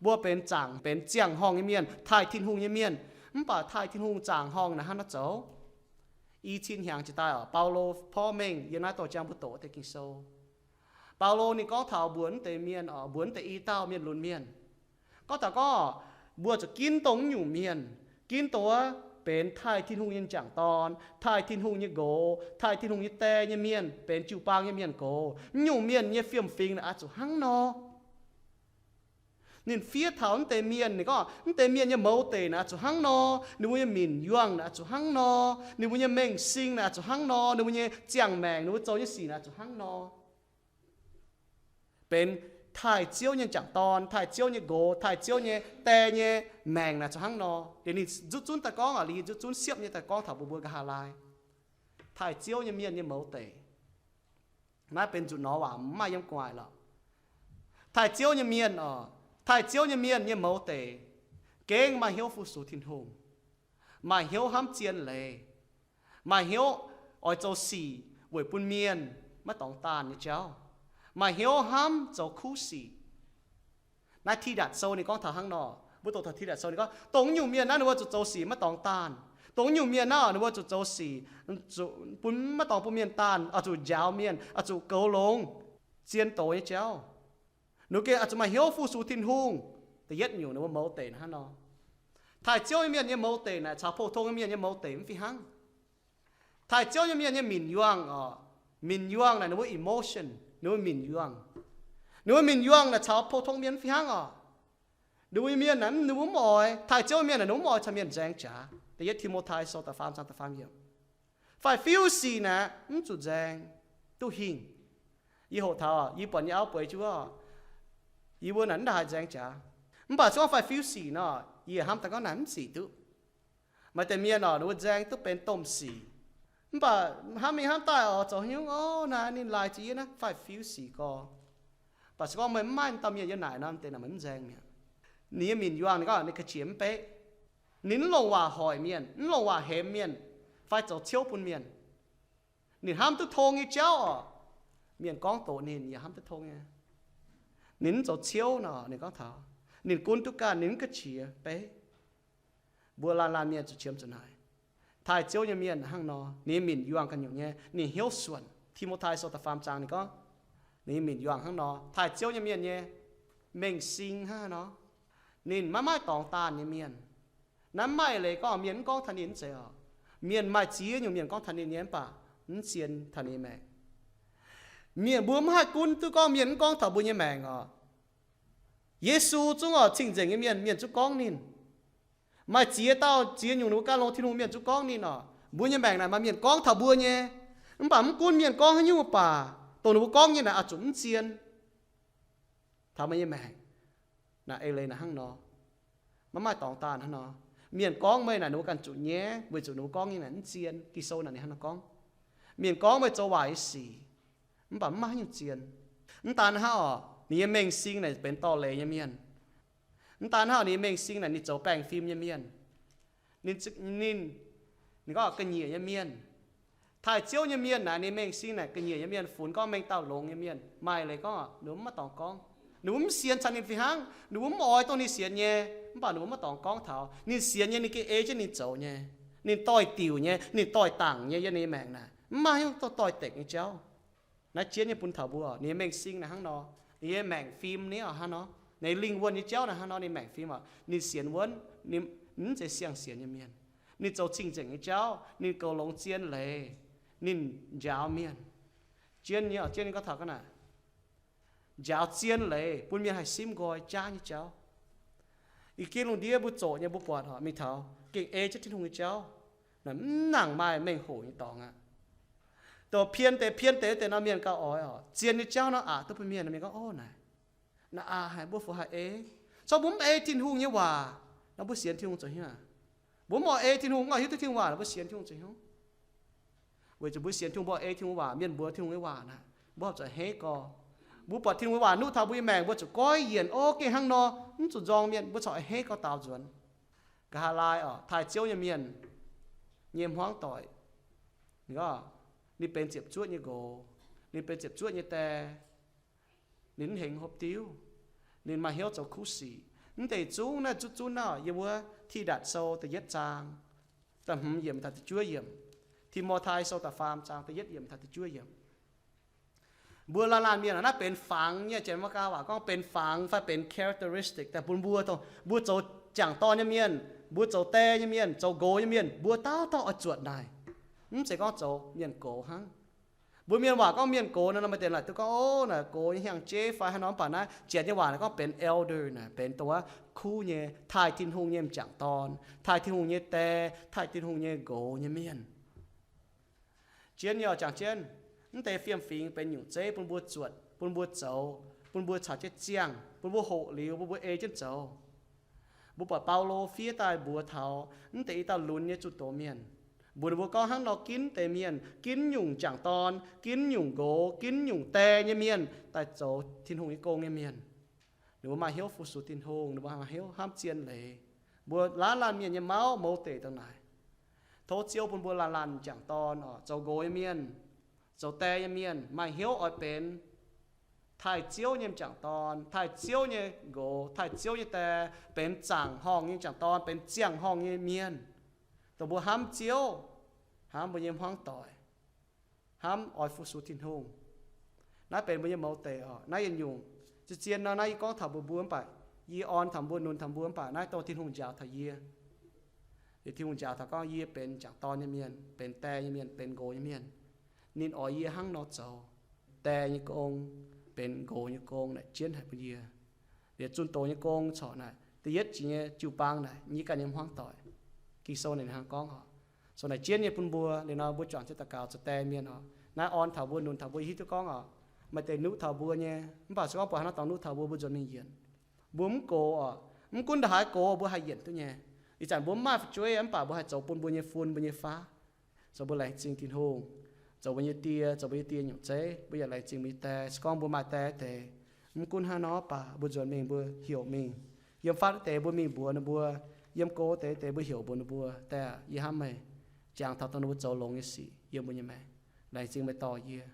Mbuo benx zaangc, benx ziangh horngh nyei mienh, taaih Tin-Hungh nyei mienh. Mv baac taaih Tin-Hungh zaangc horngh naaic hnangv naaiv zoux. I cin hnyangx jiex daaih oc, Baulo porv mengh yiem naaiv dorh jang mbuo doqc deix Ging-Sou. Baulo ninh gorngv taux mbuox naaiv deix mienh oc, mbuox naaiv deix i dauh mienh lunx mienh, gorngv taux gorngv mbuo zuqc ginv dongh naaiv nyungc mienh, ginv dongh wuov benx taaih Tin-Hungh nyei m'jangc dorn, taaih Tin-Hungh nyei nqox, taaih Tin-Hungh nyei die nyei mienh, benx jiu-baang nyei mienh gox. Naaiv nyungc mienh nyei fiem-fingx naaic oix zuqc hnangv nor. Ninh fiev taux naaiv deix mienh, ninh gorngv naaiv deix mienh nyei mouz deic naaic oix zuqc hnangv nor, ninh mbuo nyei minc yuangh naaic oix zuqc hnangv nor, ninh mbuo nyei mengh sing naaic oix zuqc hnangv nor, ninh mbuo nyei ziangh maengc, ninh mbuo zoux nyei sic naaic oix zuqc hnangv nor. Benx taaih Ziouv nyei m'jangc dorn, taaih Ziouv nyei nqox, taaih Ziouv nyei die nyei maengc naaic oix zuqc hnangv nor. Liuz ninh nzuqc zunv daaih gorngv oc, liuz nzuqc zunv siepv nyei daaih gorngv taux mbuo mbuo nqa'haav laai taaih Ziouv nyei mienh nyei mouz deic. Naaiv benx nzuqc norm waac, mv maaih yiem gu'nguaaic lorqc. Taaih Ziouv nyei mienh oc, taaih Ziouv nyei mienh nyei mouz deic gengh maaih hnyouv fu-sux Tin-Hungh, maaih hnyouv hnamv zien leiz, maaih hnyouv oix zoux sic weic bun mienh maiv dorngx daanh nyei jauv, maaih hnyouv hnamv zoux kuv sic. Naaiv Tidatc Sou ninh gorngv taux hnangv nor. Mbuo doqc taux Tidatc Sou ninh gorngv, dongh naaiv nyungc mienh naaiv ninh mbuo zuqc zoux sic maiv dorngx daanh. Dongh naaiv nyungc mienh naaiv ninh mbuo zuqc zoux sic bun maiv dorngx bun mienh daanh, oix zuqc njaaux mienh, oix zuqc goux longx, zien doz nyei jauv. Ninh gengh oix zuqc maaih hnyouv fu-sux Tin-Hungh. Da'yietv nyungc ninh mbuo mouz deic hnangv nor. Taaih Ziouv nyei mienh nyei mouz deic naaic caux pou-tong nyei mienh nyei mouz deic mv fih hnangv. Taaih Ziouv nyei mienh nyei minc yuangh oc. Minc yuangh naaic ninh mbuo emotion, ninh mbuo minc yuangh. Ninh mbuo minc yuangh naaic caux pou-tong mienh mv fih hnangv oc. Ninh mbuo nyei mienh naaic ninh mbuo mv oix, taaih Ziouv nyei mienh naaic ninh mbuo mv oix caux mienh nzaeng jaax. Da'yietv Ti^mo^tai Sou da'faam zaang da'faam yiemc. Fai fiuv sic naaic mv zuqc nzaeng duqv hingh. Yie hoqc taux yie buatc yie auv bueix jienv wuov, yie mbuo naaic mv ndaaih haih nzaeng jaax. Mv baac se gorngv fai fiuv sic nor, yie hnamv daaih gorngv naaic mv sic duqv. Maaih deix mienh oc, ninh mbuo nzaeng duqv benx domh sic. Mv baac hnamv mingh hnamv daaih oc, zoux haaix nyungc oc, naaiv ninh laaix zuqc yie naaiv fai fiuv sic gorx. Mv baac se gorngv meih mv maaih dauh mienh yiem naaic nor, deix naaic meih mv nzaeng mi'aqv. Ninh nyei minc yuangh ninh gorngv ninh ga'qiex mv beiv. Ninh mv longc waac hoic mienh, mv longc waac hemx mienh, fai zoux ciouv bun mienh. Ninh hnamv duqv tong nyei jauv oc, mienh gorngv doqc ninh yaac hnamv duqv tong nyei. Ninh mv zoux ciouv nor, ninh gorngv taux ninh gunv duqv ganh, ninh mv ga'qiex beiv. Mbuo laanh laanh mienh zuqc qiemx zuqc naaic. Taaih Ziouv nyei mienh hnangv nor, ninh nyei minc yuangh ganh nyungc nyei, ninh hnyouv suonc. Ti^mo^tai Sou da'faam zaang ninh gorngv, ninh nyei minc yuangh hnangv nor. Taaih Ziouv nyei mienh nyei mengh sing hnangv nor, ninh maiv maaih dorngx daanh nyei mienh. Naaiv maaih leiz gorngv mienh mv gorngv taux ninh mv zeiz oc. Mienh maaih ziex nyungc mienh gorngv taux ninh nyei mv baac mv zien taux ninh nyei maengc. Mienh mbuo mv haih gunv duqv gorngv mienh mv gorngv taux mbuo nyei maengc oc. Yesu zungv oc, cing-nzengc nyei mienh, mienh zungv gorngv ninh. Maaih ziex dauh ziex nyungc ninh mbuo gan longx Tin-Hungh mienh zungv gorngv ninh oc. Mbuo nyei maengc naaic maaih mienh gorngv taux mbuo nyei. Mv baac mv gunv mienh gorngv haaix nyungc baac, dongh ninh mbuo gorngv nyei naaic oix zuqc mv zien taux meih nyei maengc. Naaiv eix leiz naaic hnangv nor. Maiv maaih dorngx daanh hnangv nor. Mienh gorngv meih naaic ninh mbuo ganh zuqc nyaiv, weic zuqc ninh mbuo gorngv nyei naaic mv zien. Ging-Sou naaic ninh hnangv nor gorngv. Mienh gorngv meih zoux waaic nyei sic, mv baac mv maaih haaix nyungc zien. Mv daan hnangv oc, ninh nyei mengh sing naaic benx dorh leiz nyei mienh. Mv daan hnangv oc, ninh nyei mengh sing naaic ninh zoux baengh fim nyei mienh. Ninh, ninh, ninh gorngv ga'nyiec nyei mienh. Taaih Ziouv nyei mienh naaic ninh mengh sing naaic ga'nyiec nyei mienh, funx gorngv mengh dauh longx nyei mienh. Maaih leiz gorngv ninh mbuo mv maaih dorngx gorngv. Ninh mbuo mv sienx caux ninh fih hnangv. Ninh mbuo mv oix dongh ninh sienx nyei, mv baac ninh mbuo mv maaih dorngx gorngv taux. Ninh sienx nyei, ninh gengh ei jienv ninh zoux nyei. Ninh doix-diuc nyei, ninh doix-dangc nyei yiem ninh nyei maengc naaic. Mv maaih haaix nyungc doix-dekc nyei jauv. Naaiv jienv nyei bun taux mbuo, ninh nyei mengh sing naaic hnangv nor, ninh nyei maengc fim ni oc hnangv nor, ninh lingh wuonh nyei jauv naaic hnangv nor, ninh maengc fim oc, ninh sienx wuonv, ninh mv zeiz siang-sienx nyei mienh. Ninh zoux cing-nzengc nyei jauv, ninh goux longx zien leiz, ninh njaaux mienh. Zien nyei, zien nyei gorngv taux ga'naaiv, njaaux zien leiz bun mienh haih simv nqoi jaav nyei jauv. Ih gin lungh ndiev mbuo zoqc nyei mbuo buatc oc, mingh taux gengh ei jienv Tin-Hungh nyei jauv, mv nangc maaih mengh hoc nyei dorngx aqv. Dongh pien deix pien deix deix norm mienh gauh oix oc, zien nyei jauv nor aqc duqv bun mienh, mienh gorngv, Ov, naaic, naaiv aqc haic, mbuo fu haih ei. Corc mbuo mv ei Tin-Hungh nyei waac nor, mbuo sienx Tin-Hungh zoux hnyouv? Mbuo mv oix ei Tin-Hungh, mv oix hiuv duqv Tin-Hungh waac nor, mbuo sienx Tin-Hungh zoux hnyouv? Weic zuqc mbuo sienx Tin-Hungh, mbuo ei Tin-Hungh waac, mienh mbuox Tin-Hungh nyei waac naaic, mbuo horpc zuqc a'hneiv gorx. Mbuo buatc Tin-Hungh nyei waac nuqv taux mbuo nyei maengc, mbuo zuqc goiv yienc, Ov, gengh hnangv nor, mv zuqc nzorng mienh, mbuo corc a'hneiv gorx daaux nzuonx. Nqa'haav laai oc, taaih Ziouv nyei mienh nyei hmuangv doic, ninh benx ziepc zuoqv nyei nqox, ninh benx ziepc zuoqv nyei die, ninh mv hengx hopv diuv, ninh maaih hnyouv zoux kuv sic. Mv deix zungv naaiv zunv zunv naaiv yiem wuov Tidatc Sou da'yietv zaang da'hmz yiemc taux da'juov yiemc, Ti^mo^tai Sou da'faam zaang da'yietv yiemc taux da'juov yiemc. Mbuo laanh laanh mienh naaiv benx fangx nyei, Janx-Meigaa waac gorngv benx fangx fai benx characteristic daaih bun mbuo, dongh mbuo zoux jangc dorn nyei mienh, mbuo zoux die nyei mienh, zoux nqox nyei mienh, mbuo dauh dauh oix zuotc naaic. Mv zeiz gorngv zoux mienh gox hnangv. Mbuo mienh waac gorngv mienh gox nor, maaih deix laaic duqv gorngv, Ov, naaic gox nyei hiaang-jeiv fai haaix nor, mv baac naaiv janx nyei waac naaic gorngv benx elder naaic, benx dongh wuov kuv nyei, taaih Tin-Hungh nyei m'jangc dorn, taaih Tin-Hungh nyei die, taaih Tin-Hungh nyei nqox nyei mienh. Zien nyei oc, jangx jienv, mv deix fiem-fingx benx nyungc zeiv bun mbuo zuotc, bun mbuo zoux, bun mbuo caux jienv ziangh, bun mbuo hoqc liuz, bun mbuo ei jienv zoux. Mbuo buatc Baulo fiev daaih mbuox taux mv deix i dauh lunx nyei zunh doz mienh, mbuox ninh mbuo gorngv hnangv nor, ginv deix mienh, ginv nyungc m'jangc dorn, ginv nyungc nqox, ginv nyungc die nyei mienh daaih zoux Tin-Hungh nyei gong nyei mienh. Ninh mbuo maaih hnyouv fu-sux Tin-Hungh, ninh mbuo maaih hnyouv hnamv zien leiz. Mbuo laanh laanh mienh nyei mauv mouz deic dongh naaic. Tov Ziouv bun mbuo laanh laanh m'jangc dorn oc, zoux nqox nyei mienh, zoux die nyei mienh maaih hnyouv oix benx taaih Ziouv nyei m'jangc dorn, taaih Ziouv nyei nqox, taaih Ziouv nyei die, benx zaangc horngh nyei m'jangc dorn, benx ziangh horngh nyei mienh, dongh mbuo hnamv Ziouv, hnamv mbuo nyei hmuangv doic, hnamv oix fu-sux Tin-Hungh. Naaiv benx mbuo nyei mouz deic oc. Naaiv yietc nyungc, zien zien nor, naaiv yie gorngv taux mbuox mbuo mv baac, yie orn taux mbuo, nunc taux mbuo mv baac, naaiv dongh Tin-Hungh njaaux taux yie. Liuz Tin-Hungh njaaux taux gorngv yie benx m'jangc dorn nyei mienh, benx die nyei mienh, benx nqox nyei mienh. Ninh oix yie hnangv nor zoux. Die nyei gong, benx nqox nyei gong naaic jienv haic bun yie. Liuz zunh doz nyei gong corc naaic da'yietv jiex nyei jiu-baang naaic yie ganh nyei hmuangv doic. Ging-Sou naaic hnangv gorngv oc. Sou naaic jienv nyei bun mbuo. Liuz nor mbuo juangc jienv daux gaux zoux die mienh oc. Naaiv orn taux mbuo, nunc taux mbuo, hiuv duqv gorngv oc, maaih deix nuqv taux mbuo nyei, mv baac se gorngv buatc haaix nor dorngx nuqv taux mbuo, mbuo nzuonx mingh yienc. Mbuo mv gox oc. Mv gunv ndongc haaix gox mbuo haih yienc duqv nyei. Ih zanc mbuo mv maaih fu'jueiv mv baac mbuo haih zoux bun mbuo nyei fun, mbuo nyei faav. Zoux mbuo laengz zingh Tin-Hungh, zoux mbuo nyei die, zoux mbuo nyei die nyungc zeiv, mbuo yaac laengz zingh mbuo nyei die. Se gorngv mbuo maaih die deix, mv gunv haaix nor baac mbuo nzuonx mingh mbuo heuc mingh. Yiem faatv deix mbuo mingh mbuox ninh mbuo, yiem go deix deix mbuo heuc mbuox ninh mbuo, Die aah, yie hnamv meih. Jangx taux dongh ninh mbuo zoux longx nyei sic yiem mbuo nyei maengc. Laengz zingh meih dorh yie.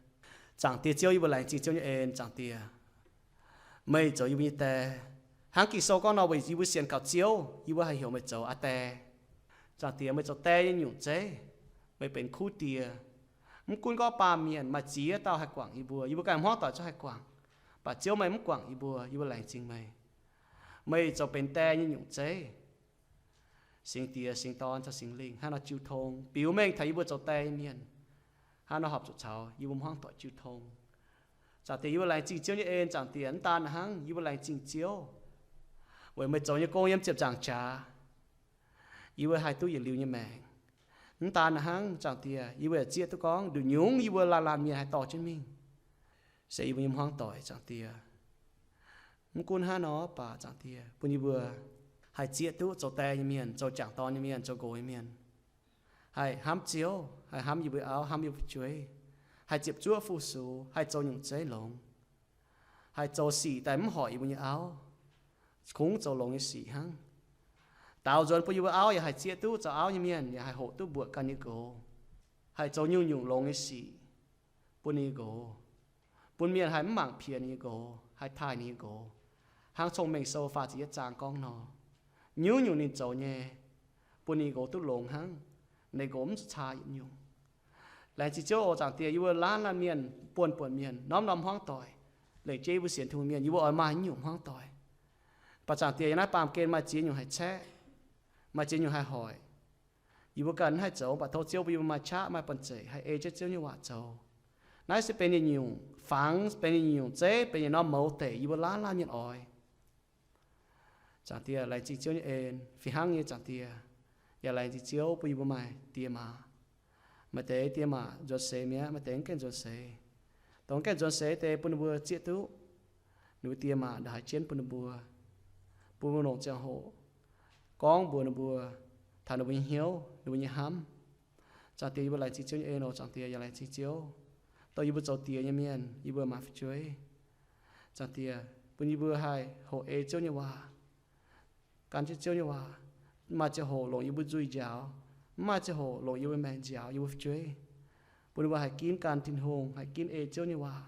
Zaangc Diex Ziouv, yie mbuo laengz zingh Ziouv nyei en, Zaangc Diex. Meih zoux yie mbuo nyei Die. Hnangv Ging-Sou gorngv nor, weic yie mbuo sienx kaux Ziouv, yie mbuo haih heuc meih zoux Aa Die. Zaangc Diex, meih zoux die nyei nyungc zeiv, meih benx kuv Die. Mv gunv gorngv baamh mienh maaih ziex dauh haih guangc yie mbuo, yie mbuo ganh hmuangv doic zungv haih guangc, mv baac Ziouv meih mv guangc yie mbuo, yie mbuo laengz zingh meih. Meih zoux benx die nyei nyungc zeiv. Singx Diex, Singx Dorn caux Singx Lingh hnangv nor jiu tong biux mengh taux yie mbuo zoux die nyei mienh, hnangv nor horpc zuqc caux yie mbuo hmuangv doic jiu tong. Zaangc Diex, yie mbuo laengz zingh Ziouv nyei en. Zaangc Diex, mv daan hnangv, yie mbuo laengz zingh Ziouv weic meih zoux nyei gong yiem ziepc nzaangc qaqv, yie mbuo haih duqv yietc liuz nyei maengc. Mv daan hnangv, Zaangc Diex, yie mbuo yaac zieqv duqv gorngv nduqc nyungc yie mbuo laanh laanh mienh haih dorh jienv mingh, se yie mbuo nyei hmuangv doic, Zaangc Diex. Mv gunv hnangv nor baac, Zaangc Diex, bun yie mbuo haih zieqv duqv zoux die nyei mienh, zoux jangc dorn nyei mienh, zoux nqox nyei mienh, haih hnamv Ziouv, haih hnamv yie mbuo auv, hnamv yie mbuo fu'jueiv, haih ziepc zuoqv fu-sux, haih zoux nyungc zeiv longx, haih zoux sic daaih mv hoic yie mbuo nyei auv, kungx zoux longx nyei sic hnangv. Daaux nzuonx bun yie mbuo auv yaac haih zieqv duqv zoux auv nyei mienh yaac haih hoqc duqv mbuoqc ganh nyei nqox, haih zoux nyungc-nyungc longx nyei sic bun ninh nyei nqox, bun mienh haih mv mangc piex ninh nyei nqox, haih taaih ninh nyei nqox, hnangv Cong-Mengh Sou faah ziepc yietv zaang gorngv nor. Nyungc-nyungc ninh zoux nyei, bun ninh nqox duqv longx hnangv. Ninh nqox mv zuqc caa yietc nyungc. Laengz zingh Ziouv oc, Zaangc Diex, yie mbuo laanh laanh mienh, buonv-buonc mienh, norm-norm hmuangv doic, lengc jeiv yie mbuo sienx Tin-Hungh mienh, yie mbuo oix maaih nyungc hmuangv doic. Mv baac Zaangc Diex, yiem naaiv baamh gen maaih ziex nyungc haih caeqv, maaih ziex nyungc haih hoic. Yie mbuo ganh mv haih zoux, mv baac tov Ziouv bun yie mbuo maaih qaqv, maaih banh zeic haih ei jienv Ziouv nyei waac zoux. Naaiv se benx yietc nyungc fangx, benx yietc nyungc zeiv, benx yietc norm mouz deic yie mbuo laanh laanh mienh oix. Zaangc Diex, laengz zingh Ziouv nyei en, fih hnangv nyei, Zaangc Diex. Yaac laengz zingh Ziouv bun yie mbuo maaih die maa. Maaih deix die maa nzuonx seix mi'aqv, maaih deix mv gaengh nzuonx seix. Dongh mv gaengh nzuonx seix deix bun ninh mbuo zieqv duqv ninh mbuo die maa ndongc haaix jienv bun ninh mbuo, bun mbuo longc ziangh hoc gorngv mbuox ninh mbuo, taux ninh mbuo nyei hnyouv, ninh mbuo nyei hnamv. Zaangc Diex, yie mbuo laengz zingh Ziouv nyei en oc. Zaangc Diex, yaac laengz zingh Ziouv, dongh yie mbuo zoux die nyei mienh, yie mbuo maaih fu'jueiv. Zaangc Diex, bun yie mbuo haih hoqc ei Ziouv nyei waac, gan jienv Ziouv nyei waac. Mv maaih ziangh hoc longc yie mbuo nzuih njaaux, mv maaih ziangh hoc longc yie mbuo maengc njaaux yie mbuo fu'jueiv. Bun ninh mbuo haih ginv gan Tin-Hungh, haih ginv ei Ziouv nyei waac.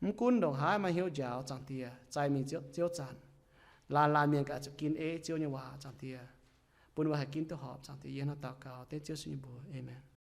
Mv gunv ndongc haaix maaih hnyouv njaaux, Zaangc Diex, zaih mingh Ziouv zanc, laanh laanh mienh ganh zuqc ginv ei Ziouv nyei waac, Zaangc Diex. Bun ninh mbuo haih ginv duqv horpc, Zaangc Diex. Yie hnangv daux gaux dengv Ziouv Yesu nyei mbuox. Aamen.